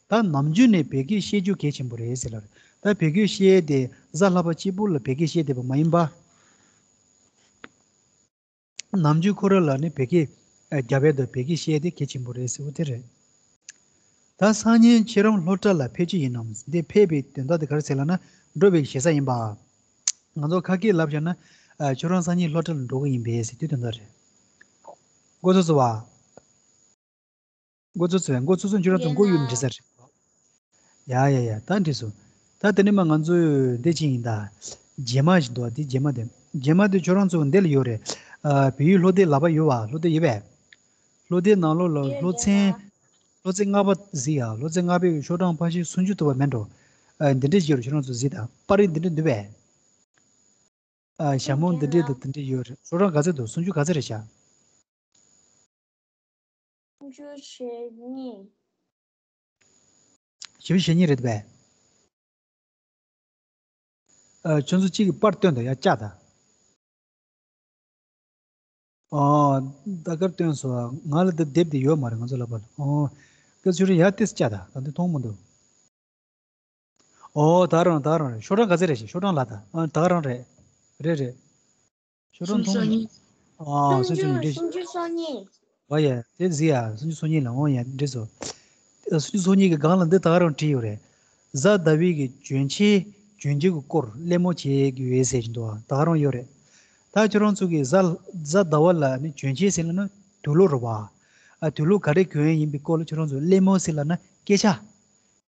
ད་ནམ་རྒྱུན་ནས་བོད་སྐད་བཤད་རྒྱུ་གལ་ཆེན་པོ་རེད་ཟེར་ལབ་རེད། ད་བོད་སྐད་བཤད་དེ་གཟའ་ལྷག་པ་གཅིག་པུ་ལ་བོད་སྐད་བཤད་བསྡད་པ་མ་ཡིན་པ། ནམ་རྒྱུན་ཁོ་རང་ལ་ནི་བོད་སྐད་རྒྱབ་ཡས་དང་བོད་སྐད་བཤད་དེ་གལ་ཆེན་པོ་རེད་ཟེར་བ་དེ་རེད། ད་སང་ཉིན་ཁྱེད་རང་སློབ་གྲྭ་ལ་ཕེབས་རྒྱུ་ཡིན་ནམ། འདི་ཕེབས་པའི་དོན་དག་དེ་ག་རེ་ཟེར་ལབ་ན་འགྲོ་བའི་ཞེ་ས་ཡིན་པ། ང་ཚོ་ཁ་སྐད་ལབ་བྱས་ན་ཁྱེད་རང་སང་ཉིན་སློབ་གྲྭ་ལ་འགྲོ་གི་ཡིན་པས་ཟེར་དེ་དོན་དག་རེད། མགོ་ཚོས་སོང་བ། མགོ་ཚོས་སོང་བས། མགོ་ཚོས་སོང་། ཁྱོད་རང་ཚོ་མགོ་གཡུག་ནས་འགྲིག་ས་རེད། ཡ་ཡ་ཡ། ད་འགྲིག་སོང་། ད་དེ་ནས་མ་ང་ཚོས་འདི་ཅི་ཡིན་ད། རྗེས་མ་ཞིག་འདུག་བ། འདི་རྗེས་མ་དེ། རྗེས་མ་དེ་ཁྱོད་རང་ཚོ་འདི་ལ་ཡོད་རེད། ཨ། བོད་ཡིག་སློབ་དེབ་ལག་པ་ཡོད་བ། སློབ་དེབ་ཡོད་པས། སློབ་དེབ་ནང་ལོགས་ལ་སློབ་ཚན། སློབ་ཚན་ལྔ་པ་གཟིགས་ཡ། སློབ་ཚན་ལྔ་པའི་ཤོག་གྲངས་ཕར་ཕྱིན་སུམ་ཅུ་ཐུབ་པ་མེད་འགྲོ། ཨ། འདི་འདྲས་ཡོད་རེད། ཁྱོད་རང་ཚོ་གཟིགས་དང་། པར་རིས་འདི་འདྲས་འདུག་པས། ཨ། ཞྭ་མོ་འདི་འདྲས་དང་འདི་འདྲས་ཡོད་རེད། ཤོག་གྲངས་ག་ཚོད་འདུག་སུམ་ཅུ་ག་ཚོད་རེད་བཞག་སུམ་ཅུ་ཞེ་གཉིས། ཞེ་པོ་ཞེ་གཉིས་རེད་པས། ཨ། ཁྱོད་ཚོ་གཅིག་གིས་པར་སྟོན་དང་། ཡར་བཀྱག་དང་། ཨོ། ད་གར་སྟོན་སོང་། ང་ལ་འདི་དེབ་དེ་ཡོད་མ་རེད། ང་ཚོ་ལ་པར། ཨོ། སྐབས་ཚོད་རེ་ཡར་ཏོག་ཙམ་བཀྱག་དང་། ད་འདི་མཐོང་མི་འདུག་ཨོ། ད་རང་ད་རང་རེད། ཤོག་གྲངས་ག་ཚོད་རེད་ཞེས། ཤོག་གྲངས་ལ་ད། ཨ། ད་རང་རེད། རེད་རེད། ཤོག་གྲངས་མཐོང་། སུམ་ཅུ་སོ་གཉིས། ཨ། སུམ་ཅུ་སོ་གཉིས་རེད། སུམ་ཅུ་སོ་གཉིས། ཨོ་ཡ། དེ་གཟིགས་ཡ། སུམ་ཅུ་སོ་གཉིས་ལ། ཨོ་ཡ། འགྲིག་སོང་། སུམ་ཅུ་སོ་གཉིས་ཀྱི་སྒང་ལ་འདི་ད་ག་རང་བྲིས་ཡོད་རེད། གཟའ་ཟླ་བའི་གི་གྱོན་ཆས་གྱོན་རྒྱུ་གི་སྐོར་གླེང་མོལ་བྱེད་ཀྱི་ཡོད་ཟེར་གྱི་འདུག་བ། ད་ག་རང་ཡོད་རེད། ད་ཁྱོད་རང་ཚོ་གི་གཟའ་གཟའ་ཟླ་བ་ལ་ནི་གྱོན་ཆས་ཟེར་ལབ་ན་དུག་ལོག་རེད་བ། ཨ། དུག་ལོག་ག་རེ་གྱོན་ཡིན་པའི་སྐོར་ལ་ཁྱོད་རང་ཚོ་གླེང་མོལ་ཟེར་ལབ་ན་སྐད་ཆ།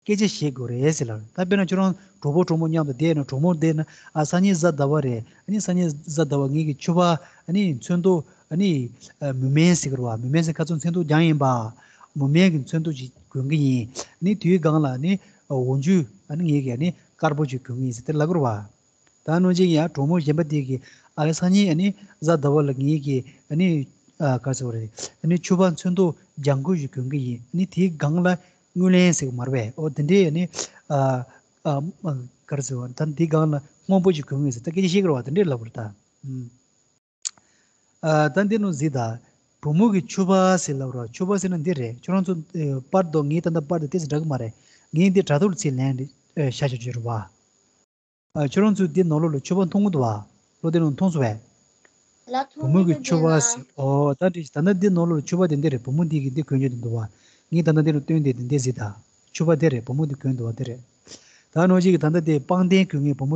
སྐད་ཆ་བཤད་དགོས་རེད་ཟེར་ལབ། ད་དཔེར་ན་ཁྱོད་རང་གྲོགས་པོ་གྲོགས་མོ་མཉམ་དུ་བསྡད་ན། གྲོགས་མོ་བསྡད་ན། ཨ། སང་ཉིན་གཟའ་ཟླ་བ་རེད། ཨ་ནི་སང་ཉིན་གཟའ་ཟླ་བ་ངེད་ཀྱི་ཕྱུ་པ། ཨ་ནི་ཚོན་མདོག་ཨ་ནི། ཨ། མུ་མེན་ཟེར་གི་རེད་བ། མུ་མེན་ཟེར་ཁ་ཚོན་ཚོན་མདོག་རྐྱང་ཡིན་པ། མུ་མེན་གྱི་ཚོན་མདོག་ཅིག་གྱོན་གི་ཡིན། ཨ་ནི་དེའི་སྒང་ལ་ཨ་ནི། ཨ། འོག་འཇུག་ཨ་ནི་ངེད་ཀྱི་ཨ་ནི་དཀར་པོ་ཅིག་གྱོན་གི་ཡིན་ཟེར་དེ་ལབ་གི་རེད་བ། ད་ནང་བཞིན་ཡང་གྲོགས་མོ་གཞན་པ་དེ་གིས་ཨ་ལེ་སང་ཉིན་ཨ་ནི་གཟའ་ཟླ་བ་ལ་ངེད་ཀྱི་ཨ་ནི། ཨ། ག་རེ་ཟེར་དགོས་རེད། ཨ་ནི་ཕྱུ་པ་ཚོན་མདོག་ལྗང་ཁུ་ཞིག་གྱོན་གི་ཡིན། ཨ་ནི་དེའི་སྒང་ལ་དངུལ་ལེན་ཟེར་གི་མ་རེད་པས། ཨོ་དེ་འདྲའི་ཨ་ནི། ཨ། ཨ། ག་རེ་ཟེར་བ། ད་འདིའི་སྒང་ལ་སྔོན་པོ་ཞིག་གྱོན་གི་ཡིན་ཟེར་ད་སྐད་ཆ་བཤད་གི་རེད་བ། དེ་འདྲའི་ལབ་པ་རེད་ད། ཨུམ། ཨ། ད་འདི་ནང་གཟིགས་དང་། བུ་མོ་གི་ཕྱུ་པ་ཟེར་ལབ་རོགས། ཕྱུ་པ་ཟེར་ན་འདི་རེད། ཁྱོད་རང་ཚོ། ཨེ། པར་དང་ངའི་ད་ལྟ་པར་དེ་ཏོག་ཙམ་འདྲ་གི་མ་རེད། ངས་འདི་དྲ་ཐོག་ལ་ཚུར་ལེན་རེད། ཨེ། ཤ་ཤ་བྱོས་རེད་བ། ཨ། ཁྱོད་རང་ཚོས་འདི་ནང་ལོགས་ལ་ཕྱུ་པ་མཐོང་གི་འདུག་བ། ལོ་དེ་ནང་མཐོང་སོང་བས། ལ་བུ་མོ་གི་ཕྱུ་པ་ཟེར། ཨོ་ད་འགྲིག་ད་ལྟ་འདི་ནང་ལོགས་ལ་ཕྱུ་པ་དེ་འདི་རེད། བུ་མོ་འདི་གིས་འདི་གོན་རྒྱུ་དེ་འདུག་བ། ངས་ད་ལྟ་འདི་ལ་སྟོན་དེ་འདི་འདི་གཟིགས་དང་། ཕྱུ་པ་དེ་རེད། བུ་མོ་འདི་གོན་འདུག་བ་དེ་རེད། ད་ནང་བཞིན་གྱི་ད་ལྟ་དེ་པང་གདན་གྱོན་མཁན་བུ་མོ།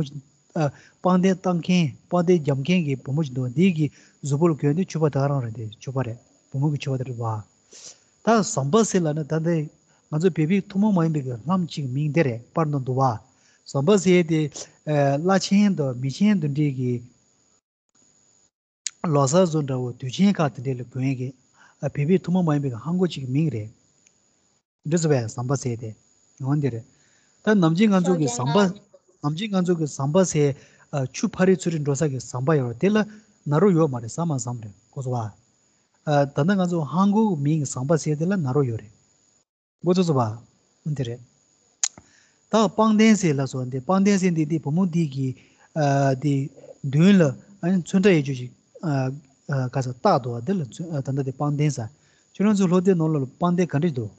ཨ། པང་གདན་བཏང་མཁན། པང་གདན་རྒྱབ་མཁན་གྱི་བུ་མོ་ཞིག་འདུག་འདི་གི་གཟུགས་པོ་ལ་གྱོན་དེ་ཕྱུ་པ་ད་ག་རང་རེད། དེ་ཕྱུ་པ་རེད། བུ་མོ་གི་ཕྱུ་པ་དེ་རེད་བ། ད་ཟམ་པ་ཟེར་ལབ་ན་ད་ལྟ་ང་ཚོ་བོད་པའི་ཐུན་མོང་མ་ཡིན་པའི་གི་ལྷམ་གཅིག་མིང་དེ་རེད། པར་ནང་འདུག་བ། ཟམ་པ་ཟེར་དེ། ཨ། བླ་ཆེན་དང་མི་ཆེན་དེ་འདྲས་ཀྱི། ལོ་གསར་བཟོ་འདྲ་བོ་དུས་ཆེན་ཁག་དེ་འདྲས་ལ་གོན་གྱི། ཨ། བོད་པའི་ཐུན་མོང་མ་ཡིན་པའི་ལྷམ་གོག་ཅིག་གི་མིང་རེད། འདི་ཚོ་བས་ཟམ་པ་ཟེར་ཏེ། འོ་འདི་རེད། ད་ནམ་རྒྱུན་ང་ཚོ་གི་ཟམ་པ། ནམ་རྒྱུན་ང་ཚོ་གི་ཟམ་པ་ཟེར། ཨ། ཆུ་ཕ་རི་ཚུ་རི་འགྲོ་ས་གི་ཟམ་པ་ཡོད་རེད། དེ་ལ་ན་རོ་ཡོད་མ་རེད། ཟ་མ་ཟམ་རེད། གོ་སོང་བ། ཨ། ད་ལྟ་ང་ཚོ་ལྷམ་གོག་གི་མིང་གི་ཟམ་པ་ཟེར་དེ་ལ་ན་རོ་ཡོད་རེད། མགོ་ཚོས་སོང་བ། འདི་རེད། ད་པང་གདན་ཟེར་ལབ་སོང་། འདི་པང་གདན་ཟེར་འདི་འདི་བུ་མོ་འདི་གི། ཨ། འདི་མདུན་ལ་ཨ་ནི་ཚོན་ཁྲ་ཡོད་རྒྱུ་ཞིག་ཨ། ཨ། ག་ས་བཏགས་འདུག་འདི་ལ་ཚོན། ཨ། ད་ལྟ་འདི་པང་གདན་ཟེར། ཁྱོད་རང་ཚོ་སློབ་དེབ་ནང་ལོགས་ལ་པང་གདན་ག་འདྲ་འདུག་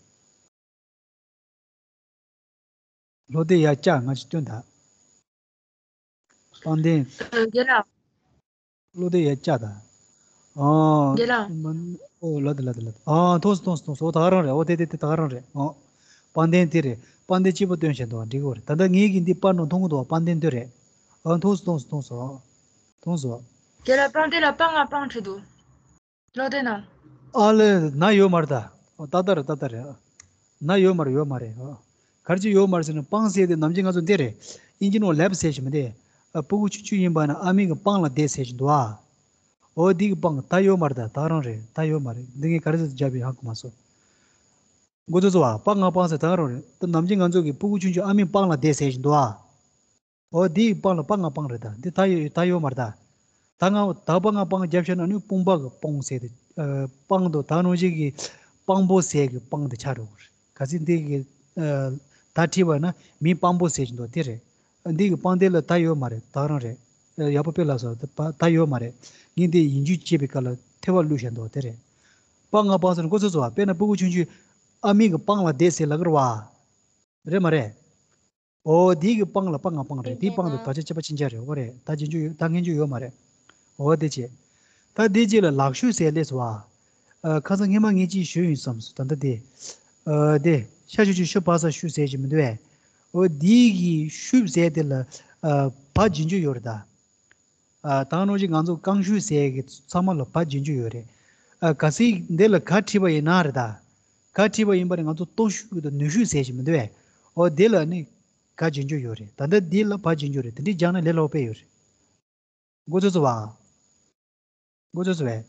སློབ་དེབ་ཡར་བཀྱག་ང་ཅིག་སྟོན་དང་། པང་གདན། ཨ། རྒན་ལགས། བློ་བདེ་ཡ་བཅའ་དང་། ཨ། རྒན་ལགས། མ། ཨོ་ལ་དེ་ལ་དེ་ལ་དེ། ཨ། མཐོང་སོང་མཐོང་སོང་མཐོང་སོང་། ད་ག་རང་རེད། ཨོ་དེ་དེ་དེ་ད་ག་རང་རེད། ཨོ། པང་གདན་དེ་རེད། པང་གདན་གཅིག་པོ་སྟོན་བཞིན་འདུག་འགྲིག་གི་རེད། ད་ལྟ་ངེད་ཀྱི་འདི་པར་ནང་མཐོང་གི་འདུག་པང་གདན་དེ་རེད། ཨ། མཐོང་སོང་མཐོང་སོང་མཐོང་སོང་། རྒན་ལགས། པང་གདན་ལ་པང་ང་པང་བྲིས་འདུག་བློ་བདེ་ན། ཨ་ལེ། ན་ཡོད་མ་རེད་ད། ཨོ། ཏག་ཏག་རེད། ཏག་ཏག་རེད། ན་ཡོད་མ་རེད། ཡོད་མ་རེད། ཨོ། ག་རེ་ཅིག་ཡོད་མ་རེད་ཟེར་ན། པང་ཟེར་དེ་ནམ་རྒྱུན་ང་ཚོ་འདི་རེད། ཨིན་ཇི་ནང་ལེབ་ཟེར་བཞིན་པ་འདི། ཨ། སྤུ་གུ་ཆུང་ཆུང་ཡིན་པ་ན་ཨ་མའི་གི་པང་ལ་བསྡད་ཟེར་བཞིན་འདུག་ཨ། ཨོ་འདི་གི་པང་ད་ཡོད་མ་རེད་ད། ད་རང་རེད། ད་ཡོད་མ་རེད། འདི་ངས་ག་རེ་ཟེར་རྒྱབ་པའི་ཧ་གོ་མ་སོང་། མགོ་ཚོས་སོང་བ། པང་ང་པང་ཟེར་ད་རང་རེད། ད་ནམ་རྒྱུན་ང་ཚོ་གི་སྤུ་གུ་ཆུང་ཆུང་ཨ་མའི་པང་ལ་བསྡད་ཟེར་བཞིན་འདུག་ཨ། ཨོ་འདིའི་པང་ལ་པང་ང་པང་རེད་ད། འདི་ད་ཡོད་ད་ཡོད་མ་རེད་ད། ད་ང་ད་པང་ང་པང་རྒྱབ་བྱས་ན་ནི་དཔུང་པ་གི་དཔུང་ཟེར་ཏེ། ཨ། པང་དུ་ད་ནང་བཞིན་གྱི་དཔང་པོ་ཟེར་གི་པང་དེ་ཆགས་འགྲོ་གི་རེད། གལ་སྲིད་འདི་གི། ཨ། ད་བྲིས་པ་ན་མི་དཔང་པོ་ཟེར་གྱི་འདུག་དེ་རེད། འདི་གི་དཔང་དེ་ལ་ད་ཡོད་མ་རེད། ད་རང་རེད། ཡག་པོ་དཔེ་ལ་སོ་ད་ད་ཡོད་མ་རེད། ངས་འདི་ཡིན་རྒྱུ་བྱེད་པའི་སྐབས་ལ་ཐེ་བ་བླུགས་བཞག་འདུག་དེ་རེད། དཔང་ང་དཔང་ཟེར་ན་མགོ་ཚོས་སོ་བ། དཔེར་ན་སྤུ་གུ་ཆུང་ཆུང་ཨ་མའི་གི་པང་ལ་བསྡད་ཟེར་ལབ་ཀྱི་རེད་བ། རེད་མ་རེད། ཨོ་དེའི་གི་པང་ལ་དཔང་ང་དཔང་རེད། དེའི་དཔང་དེ་དག་ཆ་ཁྱད་པར་ཕྱིན་ཆ་རེད། ཨོ་རེད། ད་རྗེས་འཇུག་ཡོད་ད་མཁན་འཇུག་ཡོད་མ་རེད། ཨོ་དེ་བྱས། ད་དེ་རྗེས་ལ་ལག་ཤུབས་ཟེར་ལས་སོ་བ། ཨ་ཁ་སང་སྔས་མ་ངས་ཅིག་ཞུས་ཡིན་བསམ་སོང་། ད་ལྟ་དེ། ཨ་དེ་ཤ་ཆུ་ཆུ་ཤུ་བ་ས་ཤུ་ཟེར་གྱི་མི་འདུག་ཨེ། ཨོ་དེའི་གི་ཤུབས་ཟེར་དེ་ལ་ཨ་བ་རྗེས་འཇུག་ཡོད་རེད་ད། ཨ་ད་ག་ནང་བཞིན་ང་ཚོ་རྐང་ཤུབས་ཟེར་གི་ཚང་མ་ལ་བ་རྗེས་འཇུག་ཡོད་རེད། ཨ་གལ་སྲིད་འདི་ལ་ག་བྲིས་པ་ཡིན་ན་རེད་ད། ག་བྲིས་པ་ཡིན་པ་ནི་ང་ཚོ་ལྟོགས་ཤུགས་དང་ནུས་ཤུགས་ཟེར་གྱི་མི་འདུག་ཨེ། ཨོ་དེ་ལ་ནི་ག་རྗེས་འཇུག་ཡོད་རེད། ད་ལྟ་འདི་ལ་བ་རྗེས་འཇུག་རེད། དེ་འདྲའི་སྦྱངས་ན་ལས་སླ་པོ་དཔེ་ཡོད་རེད། མགོ་ཚོས་སོ་བ། མགོ་ཚོས་སོ་བས།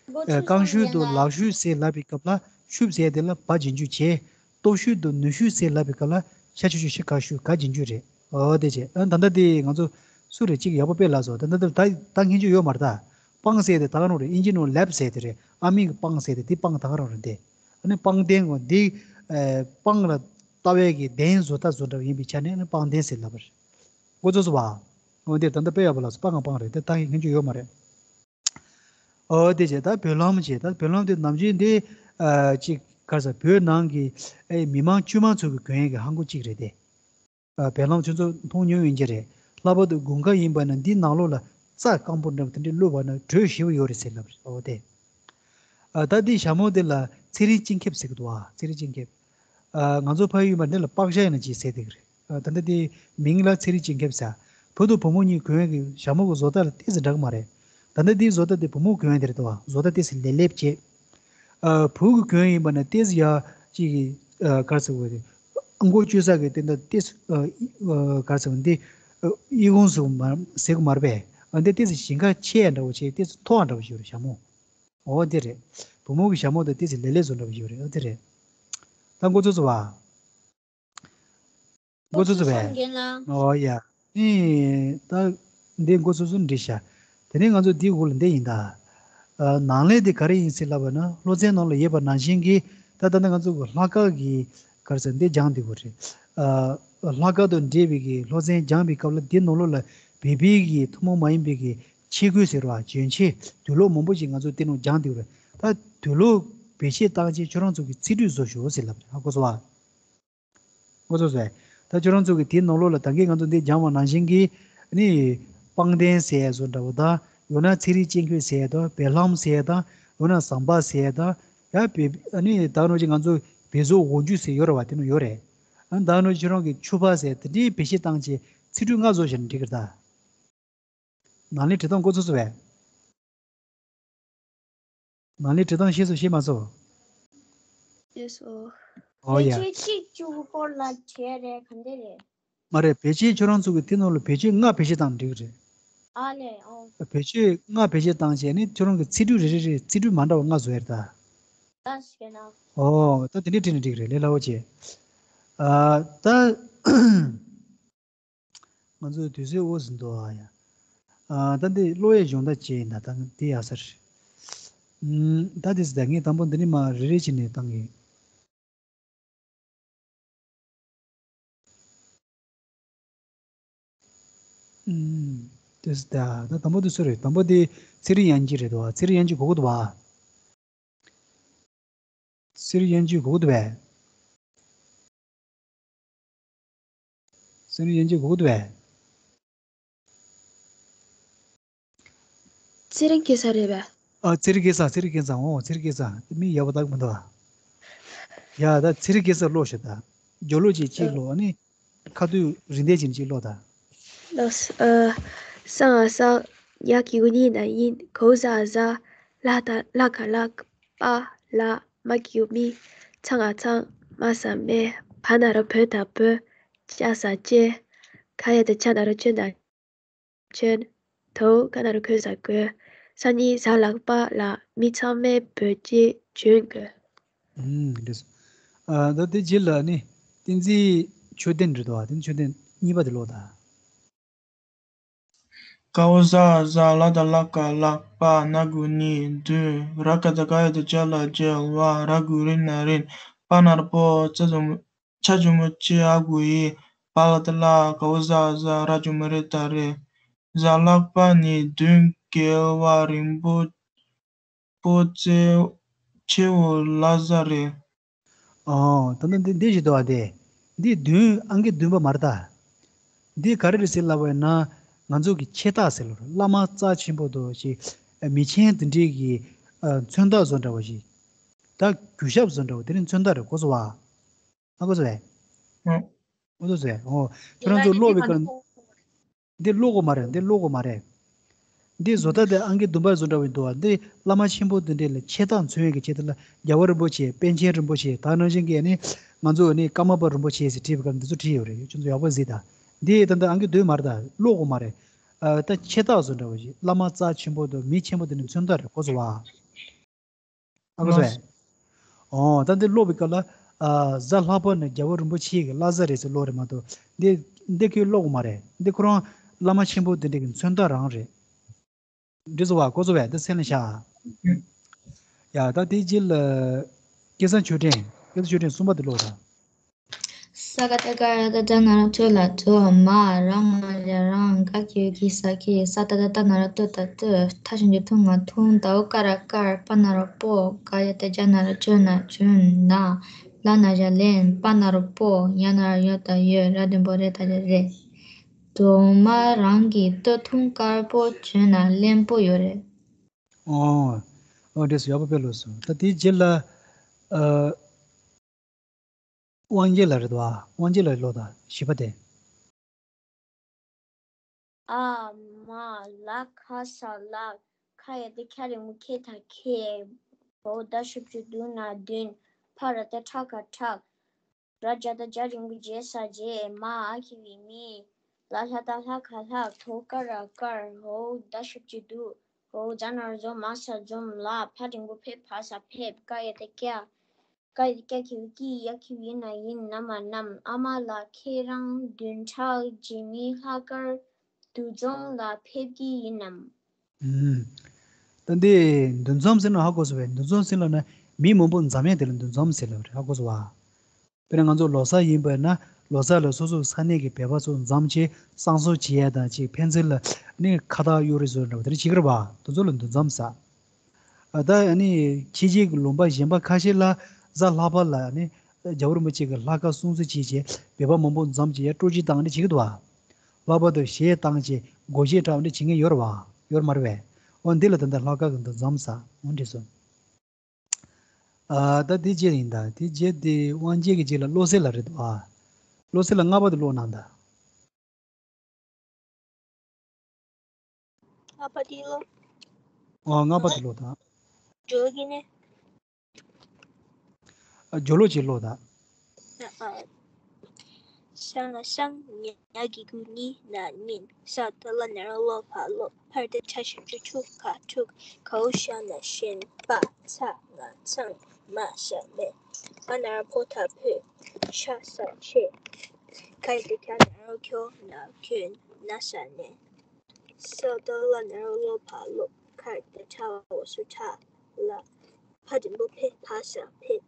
མགོ་ཨ་ཚོས་རྐང་སོང་ཤུབས་དང་ལག་ཤུབས་ཟེར་ལབ་པའི་སྐབས་ལ་ཤུབས་ཟེར་དེ་ལ་བ་རྗེས་འཇུག་བྱས། ལྟོགས་ཤུགས་དང་ནུས་ཤུགས་ཟེར་ལབ་པའི་སྐབས་ལ་ཤ་ཆུ་ཆུ་ཤི་ག་ཤུ་ག་རྗེས་འཇུག་རེད། ཨོ་དེ་བྱས། ཨ་ད་ལྟ་དེ་ང་ཚོ་སུ་རེད་ཅིག་ཡག་པོ་དཔེ་ལ་སོ། ད་ལྟ་ད་ད་མཁན་ཆུ་ཡོད་མ་རེད་ད། པང་ཟེར་དེ་ད་ག་རང་རེད། ཨིན་ཇི་ནང་ལེབ་ཟེར་དེ་རེད། ཨ་མི་གི་པང་ཟེར་དེ་དེ་པང་ད་ག་རང་རེད་དེ། ཨ་ནི་པང་གདན་གོ་འདི་ཨ་པང་ལ་ལྟ་བའི་གི་གདན་བཟོ་ལྟ་བཟོ་འདྲ་ཡིན་པའི་ཆ་ནས་ཨ་ནི་པང་གདན་ཟེར་ལབ་པ་རེད། མགོ་ཚོས་སོ་བ། འོ་འདིར་ད་ལྟ་དཔེ་ཡག་པོ་ལ་སོ། པང་ང་པང་རེད་དེ། ད་ཡིན་མཁན་ཆུ་ཡོད་མ་རེད། ཨོ་དེ་བྱས། ད་བོད་ལྷམ་བྱས། ད་བོད་ལྷམ་དེ་ནམ་རྒྱུན་འདི་ཨ་ཅིག་ག་རེ་ཟེར། བོད་ནང་གི་ཨེ་མི་མང་དཀྱུས་མ་ཚོ་གི་གོན་ཡས་ཀྱི་ལྷམ་གོག་གཅིག་རེད་དེ། ཨ་བོད་ལྷམ་ཁྱོད་ཚོ་མཐོང་མྱོང་ཡིན་གྱི་རེད། ལྷག་པར་དུ་དགུན་ཁ་ཡིན་པ་ན་འདི་ནང་ལོགས་ལ་རྩྭ་སྐམ་པོ་འདྲ་པོ་དེ་འདྲས་བླུགས་པ་ན་དྲོད་ཞེ་པོ་ཡོད་རེད་ཟེར་ལབ་རེད། ཨོ་དེ། ཨ་ད་འདི་ཞྭ་མོ་དེ་ལ་ཚེ་རིང་སྤྱི་ཁྱབ་ཟེར་གི་འདུག་ཨ། ཚེ་རིང་སྤྱི་ཁྱབ། ཨ་ང་ཚོ་ཕ་ཡུལ་མ་འདི་ལ་པག་ཤ་ཡིན་ན་ཅིག་ཟེར་བསྡད་ཀྱི་རེད། ཨ་ད་ལྟ་དེ་མིང་ལ་ཚེ་རིང་སྤྱི་ཁྱབ་ཟེར། བུ་དང་བུ་མོ་གཉིས་གོན་ཡས་ཀྱི་ཞྭ་མོ་གི་བཟོ་ལྟ་ལ་ཏོག་ཙམ་འདྲ་གི་མ་རེད། ད་ལྟ་དེའི་བཟོ་ལྟ་དེ་བུ་མོ་གོན་ཡས་དེ་རེད་དོ། བཟོ་ལྟ་ཏོག་ཙམ་ལེབ་ལེབ་བྱས། ཨ་བུ་གི་གོན་ཡས་ཡིན་པ་ན་ཏོག་ཙམ་ཡ་ཅིག་གི་ཨ་ག་རེ་ཟེར་དགོས་རེད། མགོ་བཅོས་ས་གི་དེ་འདྲ་ཏོག་ཙམ་ཨ་ཨ་ག་རེ་ཟེར་དགོས། འདི་ཨ་ཨི་ཁུང་ཟེར་གི་མ་ཟེར་གི་མ་རེད་པས། ཨ་འདི་ཏོག་ཙམ་ཞེང་ཁ་ཆེ་ཡ་འདྲ་བོ་བྱས། ཏོག་ཙམ་མཐོ་བ་འདྲ་བོ་ཞིག་རེད་ཞྭ་མོ། འོ་དེ་རེད། བུ་མོ་གི་ཞྭ་མོ་དེ་ཏོག་ཙམ་ལེབ་ལེབ་བཟོ་འདྲ་བོ་ཞིག་རེད། འོ་དེ་རེད། ད་མགོ་ཚོས་སོ་བ། མགོ་ཚོས་སོ་བས། ཨོ་ཡ། ཨེ་ད་འདི་མགོ་ཚོས་སོ་འགྲིག་ཤག་དེ་ནས་ང་ཚོ་འདིའི་འོག་ལ་འདི་ཡིན་ད། ཨ་ནང་ལས་དེ་ག་རེ་ཡིན་ཟེར་ལབ་པ་ན། སློབ་ཚན་ནང་ལ་ཡོད་པ་ནང་བཞིན་གྱི་ད་ད་ལྟ་ང་ཚོ་གི་ལྷག་དཀར་གྱི་ག་རེ་ཟེར་འདི་སྦྱངས་བསྡད་ཡོད་རེད། ཨ་ལྷག་དཀར་དང་འབྲེལ་བའི་གི་སློབ་ཚན་སྦྱངས་པའི་སྐབས་ལ་འདི་ནང་ལོགས་ལ་བོད་པའི་གི་ཐུན་མོང་མ་ཡིན་པའི་གི་ཆས་གོས་ཟེར་བ་གྱོན་ཆས་དུག་སློག་མང་པོ་ཞིག་ང་ཚོ་འདི་ནང་སྦྱངས་བསྡད་ཡོད་རེད། ད་དུག་སློག་བེད་སྤྱོད་བཏང་བྱས་ཁྱོད་རང་ཚོ་གི་ཚིག་འབྲུ་བཟོ་ཤོག་ཟེར་ལབ་རེད། ཧ་གོ་སོང་བ། ཧ་གོ་སོང་ཟེར། ད་ཁྱོད་རང་ཚོ་གི་དེའི་ནང་ལོགས་ལ་ད་གིན་ང་ཚོ་འདི་སྦྱངས་པ་ནང་བཞིན་གྱི་ནི་པང་གདན་ཟེར་ཡ་བཟོ་འདྲ་བོ་དང་། ཡང་ན་ཚེ་རིང་སྤྱི་ཁྱབ་ཟེར་ཡ་དང་། བོད་ལྷམ་ཟེར་ཡ་དང་། ཡང་ན་ཟམ་པ་ཟེར་ཡ་དང་། ཡ་བེ་ཨ་ནི་ད་ནང་བཞིན་ང་ཚོ་བེ་བཟོ་འོག་འཇུག་ཟེར་ཡོད་རེད་བ། དེ་ནང་ཡོད་རེད། ཨ་ནི་ད་ནང་ཁྱོད་རང་གི་ཕྱུ་པ་ཟེར་དེ་འདྲའི་བེད་སྤྱོད་བཏང་བྱས་ཚིག་འབྲུ་ལྔ་བཟོ་བྱས་ན་འགྲིག་གི་རེད་ད། ནང་ལས་བྲིས་སྟངས་མགོ་ཚོས་སོང་བས། ནང་ལས་བྲིས་སྟངས་ཤེས་སོང་ཤེས་མ་སོང་། ཤེས་སོང་། ཨོ་ཡ། བེད་སྤྱོད་གཅིག་བཅུ་དགུ་སྐོར་ལ་བྲིས་རེད། ག་འདྲ་རེད། མ་རེད། བེད་སྤྱོད་ཁྱོད་རང་ཚོ་གི་དེ་ནང་ལ་བེད་སྤྱོད་ལྔ་བེད་སྤྱོད་བཏང་འགྲིག་གི་རེད། ཨ་ལས། ཨོ། བེད་སྤྱོད་ལྔ་བེད་སྤྱོད་བཏང་བྱས་ནི་ཁྱོད་རང་གི་ཚིག་འབྲུ་རེ་རེ་རེ་ཚིག་འབྲུ་མ་འདྲ་བ་ལྔ་བཟོ་ཡ་རེད་ད། ད་ཤེས་ན། ཨོ་ད་དེ་འདྲས་བྲིས་ནས་འགྲིག་གི་རེད། ལས་སླ་བོ་བྱས། ཨ་ད། ང་ཚོའི་དུས་ཚོད་འོ་ཟིན་འདུག་ཨ་ཡ། ཨ་ད་འདི་ཀློག་ཡས་སྦྱོང་བརྡར་བྱས་ཡིན་ད། ད་འདི་ཡག་ས་རེད། ཨུམ་ད་འདི་ཟེར་ད། ངས་དང་པོ་འདི་ནས་མར་རེ་རེ་བྱས་ནས་བཏང་གི། ཨུམ་འདི་ཟེར་ད། ད་དང་པོ་འདི་སུ་རེད། དང་པོ་འདི་ཚེ་རིང་དབྱངས་སྐྱིད་རེད་འདུག་ཨ། ཚེ་རིང་དབྱངས་སྐྱིད་གོ་གི་འདུག་བ། ཚེ་རིང་དབྱངས་སྐྱིད་གོ་གི་འདུག་བས། ཚེ་རིང་དབྱངས་སྐྱིད་གོ་གི་འདུག་བས། ཚེ་རིང་སྐྱིད་ས་རེད་པས། ཨ་ཚེ་རིང་སྐྱིད་ས། ཚེ་རིང་སྐྱིད་ས། འོ་ཚེ་རིང་སྐྱིད་ས། དེ་མིང་ཡག་པོ་བཏགས་མི་འདུག་ཨ། ཡ་ད་ཚེ་རིང་སྐྱིད་ས་ཀློག་ཤོག་ད། སྦྱོར་ཀློག་ཅིག་གཅིག་ཀློག་ཨ་ནི་ཁ་ཐུག་རིང་དེ་ཅིག་གཅིག་ཀློག་ད། ལགས་སོ། ཨ། ས་ང་སང་། ཡ་གི་གུ་ནི་ན་ཡིན། ག་འོག་ཟ་འ་བཟའ། ལ་ད་ལ་ག་ལག་པ་ལགས། མ་གི་གུ་མི། ཚ་ང་ཚང་། མ་ས་མེ། བ་ན་རོ་བོ་ད་བོས། ཅ་ས་ཅེས། ག་ཡ་ད་ཅ་ན་རོ་ཅོ་ད་ཅོན། དོ་ག་ན་རོ་གོ་ས་གོས། ས་ནི་ཟ་ལག་པ་ལགས། མི་ཚང་མས་བོད་སྐད་སྦྱོང་དགོས། ཨུམ་འགྲིག་སོང་། ཨ་ད་དེ་རྗེས་ལ་ནི་བསྟན་འཛིན་ཆོས་ལྡན་རེད་དོ། བསྟན་འཛིན་ཆོས་ལྡན་གཉིས་པ་དེ་ཀློག་ད། ག་འོག་ཟ་འ་བཟའ། ལ་ད་ལ་ག་ལག་པ། ན་གི་གུ་ནི་ནྡུན། ར་ག་ད་ག་ཡ་ད་རྒྱ་ལ་རྒྱལ་བ། ར་གི་གུ་རི་ན་རིན། པ་ན་རོ་པོ། ཙ་ཟ་མོ། ཆ་ཆེན་པོ་ཆེ་ཨ་གུ་ཡི། བ་ལ་ཏ་ལ་ག་བོ་ཟ་ཟ། ར་ཇོ་མོ་རེ་ད་རེ། ཟ་ལྷག་པ་ནི་བདུན། རྒྱལ་བ་རིན་པོ་པོ་ཆེ་ཆེ་བོ་ལ་ཟ་རེ། ཨོ། ད་ནི་འདི་འདི་ཞིག་འདུག་ཨ། དེ་འདི་བདུན། ཨང་ཀི་བདུན་པ་མ་རེད་ད། འདི་ག་རེ་རེད་ཟེར་ལབ་པ་ཡིན་ན། ང་ཚོ་གི་ཆེ་རྟགས་ཟེར་ལབ་རེད། བླ་མ་རྩ་ཆེན་པོ་དང་ཞིག་མི་ཆེན་དེ་འདྲའི་གི་ཨ་མཚོན་རྟགས་བཟོ་འདྲ་བ་ཞིག་ད་གུས་ཞབས་བཟོ་འདྲ་བ་དེ་རིང་མཚོན་རྟགས་རེད། གོ་སོང་བ། ཨ་གོ་སོང་བས། ཨོ། གོ་སོང་བས། ཨོ། ཁྱོད་རང་ཚོ་ཀློག་པའི་སྐབས། འདི་ཀློག་དགོས་མ་རེད། འདི་ཀློག་དགོས་མ་རེད། འདི་བཟོ་ལྟ་དེ་ཨང་ཀི་བདུན་པ་བཟོ་འདྲ་བ་འདུག་བ། འདི་བླ་མ་ཆེན་པོ་དེ་འདྲས་ལ་ཆེ་རྟགས་མཚོན་ཡས་ཀྱི་ཆེད་དུ་ལ་རྒྱལ་བ་རིན་པོ་ཆེ། པཎ་ཆེན་རིན་པོ་ཆེ། ད་ནང་བཞིན་གྱི་ནི་ང་ཚོ་ནི་ཀརྨ་པ་རིན་པོ་ཆེ་ཟེར་བྲིས་པའི་སྐབས་འདི་ཚོ་བྲིས་ཡོད་རེད། ཁྱོད་ཚོ་ཡག་པོ་གཟིགས་དང་། འདི་ད་ལྟ་ཨང་ཀི་བདུན་མ་རེད། ད་ཀློག་དགོས་མ་རེད། ཨ། ད་ཆེ་རྟགས་བཟོ་འདྲ་བ་ཞིག་བླ་མ་རྩ་ཆེན་པོ་དང་མི་ཆེན་པོ་དེ་ནི་མཚོན་རྟགས་རེད། གོ་སོང་བ། ཨ་གོ་སོང་བས། ཨོ། ད་འདི་ཀློག་པའི་སྐབས་ལ། ཨ། ཟ་ལྷག་པ་ནི་རྒྱལ་བ་རིན་པོ་ཆེ་གི་བླ་གཟའ་རེད་ཟེར་ཀློག་རེད་མ་གཏོགས། འདི་འདི་ཁྱོད་ཀློག་དགོས་མ་རེད། འདི་ཁོ་རང་བླ་མ་ཆེན་པོ་དེ་འདྲ་གི་མཚོན་རྟགས་རང་རེད། འགྲིག་སོང་བ། གོ་སོང་བས། འདི་སེམས་ལ་བཞག་ཡ། ད་དེའི་རྗེས་ལ་སྐལ་བཟང་ཆོས་སྒྲོན། སྐལ་བཟང་ཆོས་སྒྲོན་གསུམ་པ་དེ་ཀློག་དང་། ས་ཀ་བཏགས་སྐ་ར་བཏགས་སྐྲ་ན་རོ་སྐྲོ་ལ་སྐྲོ། མ། ར་ང་རྒྱ་རང་། ཀ་གི་གུ་ཀི། ས་ཀི། ས་ཏ་བཏགས་སྟ་ན་རོ་སྟོ་ཏ་སྟོད། ཐ་ཞབས་ཀྱུ་ཐུ་ང་ཐུང་། ད་འོག་ཀ་ར་དཀར། པ་ན་རོ་པོ། ག་ཡ་བཏགས་གྱ་ན་རོ་གྱོ་ན་གྱོན། ན། ལ་ན་ཞབས་ཀྱུ་ལན། པ་ན་རོ་པོ། ཡ་ན་རོ་ཡོ་ད་ཡོད། ར་འགྲེང་བུ་རེ་ད་རེད། གྲོ་མ་རང་གི་སྟོད་ཐུང་དཀར་པོ་གྱོན་ན་ལེན་པོ་ཡོད་རེད། ཨོ། ཨོ། འགྲིག་སོང་། ཡག་པོ་དཔེ་ཀློག་སོང་། ད་དེའི་རྗེས་ལ། ཨ། དབང་རྒྱལ་ལགས་རེད་བ། དབང་རྒྱལ་ལགས་ཀློག་དང་། བཞི་པ་དེ། ཨ་མ་ལ་ག་ས་ལགས། ཁ་ཡ་བཏགས་ཁྱ་འགྲེང་བུ་ཁེ་ད་ཁེད། བ་འོག་ད་ཞབས་ཀྱུ་བསྡུ་ན་བདུན། ཕ་ར་བཏགས་ཕྲ་ག་ཕྲག་ར་ཇ་བཏགས་རྒྱ་འགྲེང་བུ་རྗེ་ས་རྗེས། མ་འ་གི་གུ་མི། ལ་ལྷ་བཏགས་ལྷ་ག་ལྷག་ད་འོག་ཀ་ར་དཀར། འོ་འོག་ད་ཞབས་ཀྱུ་བསྡུ། འོ་འོག་ཛ་ན་རོ་འཛོ། མ་ས་འཛོམས། ལ་ཕ་འགྲེང་བུ་ཕེ་བ་ས་ཕེབས། ཀ་ཡ་བཏགས་ཀྱ། ཀ་ཡ་བཏགས་ཀྱ་གི་གུ་ཀྱི། ཡ་གི་གུ་ཡི་ན་ཡིན། ན་མ་ནམ། ཨ་མ་ལགས་ཁྱེད་རང་བདུན་ཕྲག་རྗེས་མའི་ལྷག་དཀར་འདུ་འཛོམས་ལ་ཕེབས་ཀྱི་ཡིན་ནམ། ཨུམ། ད་འདི་འདུ་འཛོམས་ཟེར་ན་ཧ་གོ་སོང་བས། འདུ་འཛོམས་ཟེར་ལབ་ན་མི་མང་པོ་འཛོམས་ཡས་དེ་ལ་འདུ་འཛོམས་ཟེར་ལབ་རེད། ཧ་གོ་སོང་བ། དཔེར་ན་ང་ཚོ་ལོ་གསར་ཡིན་པ་ན་ལོ་གསར་ལ་སོ་སོ་ས་གནས་ཀྱི་བོད་པ་ཚོ་འཛོམས་བྱས་བསང་གསོལ་བྱེད་ཡས་དང་། ཅིག་ཕན་ཚུན་ལ་ནི་ཁ་བཏགས་གཡོག་རེས་བཟོ་འདྲ་བ་དེ་འདྲ་བྱེད་ཀྱི་རེད་བ། དེ་ཚོ་ལ་འདུ་འཛོམས་ཟེར། ཨ། ད་ཨ་ནི་ཕྱི་རྒྱལ་གྱི་ལུང་པ་གཞན་པ་ཁ་ཤས་ལ་གཟའ་ལྷག་པ་ལ་ནི་རྒྱལ་བ་རིན་པོ་ཆེ་གི་ལྷ་ཁང་སྲུང་བརྩི་བྱེད་བྱས་བོད་པ་མང་པོ་འཛོམས་བྱས་སྤྲོ་སྐྱིད་བཏང་ནི་བྱེད་ཀྱི་འདུག་བ། ལྷག་པར་དུ་གཞས་བཏང་བྱས་སྒོར་གཞས་འཁྲབ་ནི་བྱེད་མཁན་ཡོད་རེད་བ། ཡོད་མ་རེད་བས། འོ་འདི་ལ་ད་ལྟ་ལྷག་དཀར་གྱི་འདུ་འཛོམས་ཟེར། འོ་འགྲིག་སོང་། ཨ། ད་དེ་རྗེས་ཡིན་ད། དེ་རྗེས་དེ་དབང་རྒྱལ་གྱི་རྗེས་ལ་བློ་གསལ་ལགས་རེད་འདུག་ཨ། བློ་གསལ་ལགས་ལྔ་པ་དེ་ཀློག་གནང་ད། ལྔ་པ་དེ་ཀློག་ཨོ། ལྔ་པ་དེ་ཀློག་དང་། སྦྱོར་གྱི་ནི། ཨ། སྦྱོར་ཀློག་ཅིག་ཀློག་དང་། ཨ། ཨ། ཤ་ན་ཤང་། ཉ་གི་གུ་ཉི། ན་ཉིན། ས་ཏ་ལ་ན་རོ་ལོ་ཕ་ལོབ། ཕ་ར་བཏགས་ཕྲ་ཞབས་ཀྱུ་ཕྲུ་ག་ཕྲུག་ག་འོག་ཤ་ན་ཞབས་ཀྱུ་པ། ཚ་ང་ཚང་། མ་ཞབས་ཀྱུ་མེ། པ་ན་རོ་པོ་ད་པོད། ཆ་ས་ཆེད། ག་ཡ་བཏགས་གྱ་ན་རོ་གྱོ་ན་གྱོན། ན་ས་ནས། ས་ཏ་ལ་ན་རོ་ལོ་ཕ་ལོབ། ཁ་ར་བཏགས་ཁྲ་འོག་སུ་ཁྲག་ལ། ཕ་འགྲེང་བུ་ཕེ་བ་ས་ཕེབས།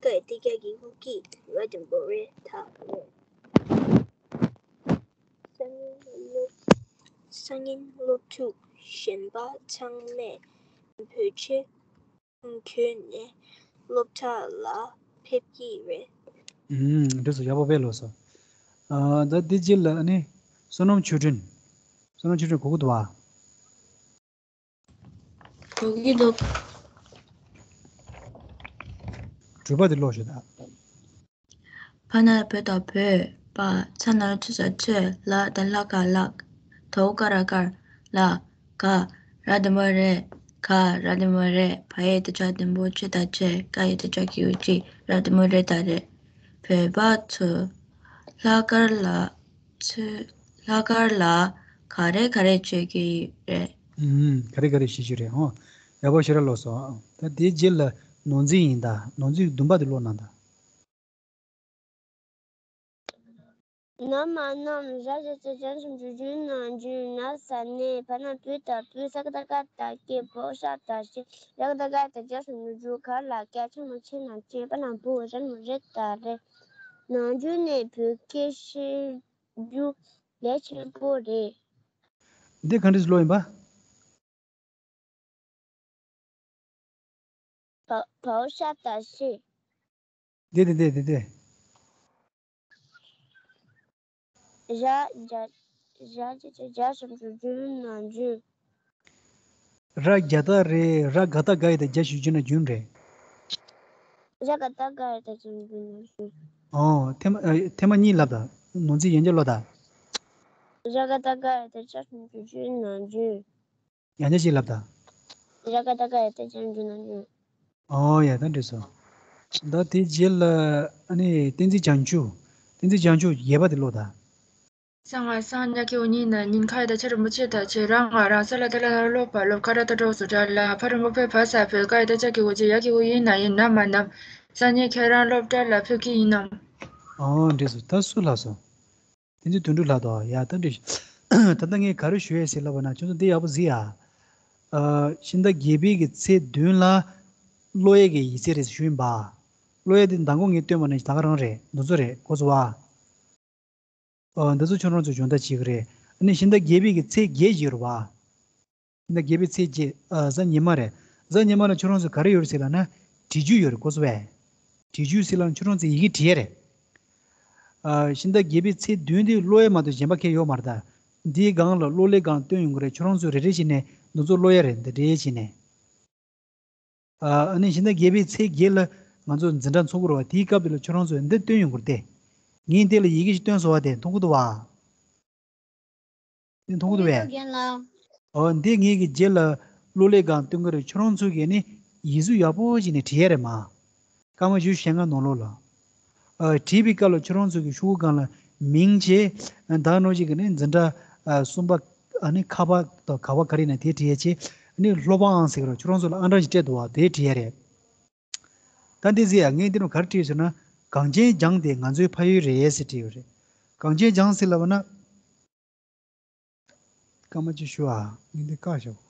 ཀ་ཡ་བཏགས་ཀྱ་གི་གུ་ཀྱི། ར་འགྲེང་བུ་རེ་ད་རེད། སང་ཉིན་སློབ། སང་ཉིན་སློབ་ཕྲུག་གཞན་པ་ཚང་མས་བོད་ཆས་གྱོན་ནས་སློབ་གྲྭ་ལ་ཕེབས་ཀྱི་རེད། ཨུམ། འགྲིག་སོང་། ཡག་པོ་དཔེ་ཀློག་སོང་། ཨ། ད་འདི་རྗེས་ལ་ཨ་ནི་བསོད་ནམས་ཆོས་སྒྲོན། བསོད་ནམས་ཆོས་སྒྲོན་གོ་གི་འདུག་བ། གོ་གི་འདུག་དྲུག་པ་དེ་ཀློག་ཤོག་ད། ཕ་ན་རོ་བོ་ད་བོད། པ། ཚ་ན་རོ་ཚོ་ས་ཚོད། ལ་བཏགས་ལྷ་ག་ལགས། ད་འོག་ཀ་ར་དཀར། ལ། ག། ར་འགྲེང་བུ་རེ། ག། ར་འགྲེང་བུ་རེ། བ་ཡ་བཏགས་བྱ་འགྲེང་བུ་བྱེ་ད་བྱེད། ཀ་ཡ་བཏགས་ཀྱ་གི་གུ་ཀྱི། ར་འགྲེང་བུ་རེ་ད་རེད། བོད་པ་ཚོ་ལྷག་དཀར་ལ། ཚོས་ལྷག་དཀར་ལ་ག་རེ་ག་རེ་བྱེད་ཀྱི་རེད། ཨུམ། ག་རེ་ག་རེ་བྱེད་ཀྱི་རེད། ཨོ། ཡག་པོ་ཞེ་དྲག་ཀློག་སོང་། ད་དེའི་རྗེས་ལ་ནོར་འཛིན་ཡིན་ད། ནོར་འཛིན་བདུན་པ་དེ་ཀློག་གནང་ད། ན་མ་ནམ། ར་ཞབས་ཀྱུ་རྒྱ་འགྲེང་བུ་རྒྱུ་ན་རྒྱུན། ན་ས་ནས། བ་ན་བུ་ད་བུད། ས་ཀ་བཏགས་སྐ་ད་སྐྱེད། བ་འོག་ཤ་ད་ཤེད། ར་ག་བཏགས་རྒ་ད་རྒྱ་ས་ན་རྒྱུ། ག་ལ་གྱ་ཆ་ན་ཆེད། ན་ཆེད། པ་ན་བུ་ར་འགྲེང་བུ་རེ་ད་རེད། ནམ་རྒྱུན་ནས་བོད་སྐད་བཤད་རྒྱུ་གལ་ཆེན་པོ་རེད། འདི་ག་འདྲས་ཀློག་ཡིན་པ། བ་བའོ་ཤ་ད་ཤི། འདི་འདི་འདི་འདི་འདི། ར་རྒྱ་ར་རྒྱ་རྒྱ་རྒྱ་སུམ་ཅུ་རྒྱུན་ནམ་རྒྱུན། ར་རྒྱ་ད་རེད། ར་ག་ད་ག་ཡི་ད་རྒྱ་ཞུ་རྒྱུ་ན་རྒྱུན་རེད། ར་ག་ད་ག་ཡི་ད་རྒྱ་ཞུ་རྒྱུ་ན་རྒྱུན། ཨོ་ཐེངས་མ་ཨ་ཐེངས་མ་གཉིས་ལབ་ད། ནོར་འཛིན་ཡན་ཆད་ལོ་ད། ར་ག་ད་ག་ཡི་ད་རྒྱ་སུམ་ཅུ་རྒྱུན་ནམ་རྒྱུན། ཡང་བསྐྱར་ཅིག་ལབ་དང་། ར་ག་ད་ག་ཡི་ད་རྒྱ་སུམ་ཅུ་རྒྱུན་ནམ་རྒྱུན། ཨོ་ཡ་ད་འགྲིག་སོང་། ད་དེ་རྗེས་ལ་ཨ་ནི་བསྟན་འཛིན་བྱང་ཆུབ། བསྟན་འཛིན་བྱང་ཆུབ་རྒྱས་པ་དེ་ཀློག་དང་། སང་ང་སང་ཉ་ཁེ་འུ་གཉིས་ན་ཉིན་ཁ་ཡི་ད་ཆ་རིན་པོ་ཆེ་ད་ཆེ་རང་ང་རང་ས་ལ་ད་ལ་ལ་སློབ་པ་སློབ་ཁ་ར་ད་གྲོགས་སུ་དྲ་ལ་ཕ་རིན་པོ་ཕེ་ཕ་ས་ཕེ་ཀ་ཡི་ད་ཆ་ཁེ་འུ་ཅེ་ཡ་ཁེ་འུ་ཡིན་ན་ཡིན་ན་མ་ནམ། སང་ཉིན་ཁྱེད་རང་སློབ་གྲྭ་ལ་ཕེབས་ཀྱི་ཡིན་ནམ། ཨོ་འགྲིག་སོང་། ད་སུ་ལ་སོང་། བསྟན་འཛིན་དོན་གྲུབ་ལགས་དང་ཡ་ད་འདྲི། ད་ལྟ་ངས་ག་རེ་ཞུ་ཡས་ཟེར་ལབ་པ་ན་ཁྱོད་ཚོ་འདི་ཡག་པོ་གཟིགས་ཨ། ཨ་ཤིང་རྟ་བརྒྱད་པའི་གི་ཚེས་བདུན་ལ་ཀློག་ཡས་ཀྱི་ཡིག་ཚད་རེད་ཞུ་ཡིན་པ། ཀློག་ཡས་དེ་མདང་དགོང་ངས་སྟོན་པ་ནས་ད་ག་རང་རེད། འདི་ཚོ་རེད་གོ་སོང་བ། ཨ་འདི་ཚོ་ཁྱོད་རང་ཚོ་སྦྱོང་བརྡར་བྱེད་ཀྱི་རེད། ཨ་ནི་ཤིང་རྟ་བརྒྱད་པའི་གི་ཚེས་བརྒྱད་ཅིག་ཡོད་རེད་བ། ཤིང་རྟ་བརྒྱད་པའི་ཚེས་བརྒྱད། ཨ་གཟའ་ཉི་མ་རེད། གཟའ་ཉི་མ་ལ་ཁྱོད་རང་ཚོ་ག་རེ་ཡོད་རེད་ཟེར་ལབ་ན། བྲིས་རྒྱུ་ཡོད་རེད་གོ་སོང་བས། བྲིས་རྒྱུ་ཟེར་ལབ་ན་ཁྱོད་རང་ཚོ་ཡི་གེ་བྲིས་ཡས་རེད། ཨ་ཤིང་རྟ་བརྒྱད་པའི་ཚེས་བདུན་དེ་ཀློག་ཡས་མ་གཏོགས་གཞན་པ་གང་ཡོད་མ་རེད་ད། འདིའི་སྒང་ལ་གློག་ཀླད་སྒང་སྟོན་ཡོང་གི་རེད། ཁྱོད་རང་ཚོ་རེ་རེ་བྱས་ནས་འདི་ཚོ་ཀློག་ཡས་རེད། འདི་འདྲ་བྱས་ནས། ཨ་ནི་ཤིང་རྟ་བརྒྱད་པའི་ཚེས་བརྒྱད་ལ་ང་ཚོ་འཛིན་གྲྭ་འཚོགས་ཀྱི་རེད་བ། དེའི་སྐབས་དེ་ལ་ཁྱོད་རང་ཚོས་འདི་སྟོན་ཡོང་གི་རེད་དེ། ངས་འདི་ལ་ཡི་གེ་ཞིག་སྟོན་སོང་བ་དེ་མཐོང་གི་འདུག་བ། འདི་མཐོང་གི་འདུག་བས། ཨོ་འདི་ངས་ཀྱི་རྗེས་ལ་གློག་ཀླད་སྒང་སྟོན་གི་རེད། ཁྱོད་རང་ཚོ་གིས་ནི་ཡིག་གཟུགས་ཡག་པོ་ཞིག་ནས་བྲིས་ཡས་རེད་མ། སྐར་མ་བཞི་ཞེ་ལྔ་ནང་ལོགས་ལ། ཨ་བྲིས་པའི་སྐབས་ལ་ཁྱོད་རང་ཚོ་གི་ཤོག་གུ་སྒང་ལ་མིང་བྱས། ད་ནོ་ཅིག་གི་ནི་འཛིན་གྲྭ་ཨ་གསུམ་པ་ཨ་ནི་ཁ་པ་དང་ག་པ་ག་རེ་ན་དེ་བྲིས་ཡས་བྱས། ཨ་ནི་སློབ་དཔོན་ཨང་ཟེར་གི་རེད། ཁྱོད་རང་ཚོ་ལ་ཨང་གྲངས་ཤིག་སྤྲད་འདུག་བ། དེ་བྲིས་ཡས་རེད། ད་འདི་ཟེར་ཡ་ངས་འདི་རུ་ག་རེ་བྲིས་ཟེར་ན། གངས་ཅན་ལྗོངས་དེ་ང་ཚོའི་ཕ་ཡུལ་རེད་ཟེར་བྲིས་ཡོད་རེད། གངས་ཅན་ལྗོངས་ཟེར་ལབ་པ་ན། སྐར་མ་གཅིག་ཞུ་ཨ། ངས་འདི་བཀག་བཞག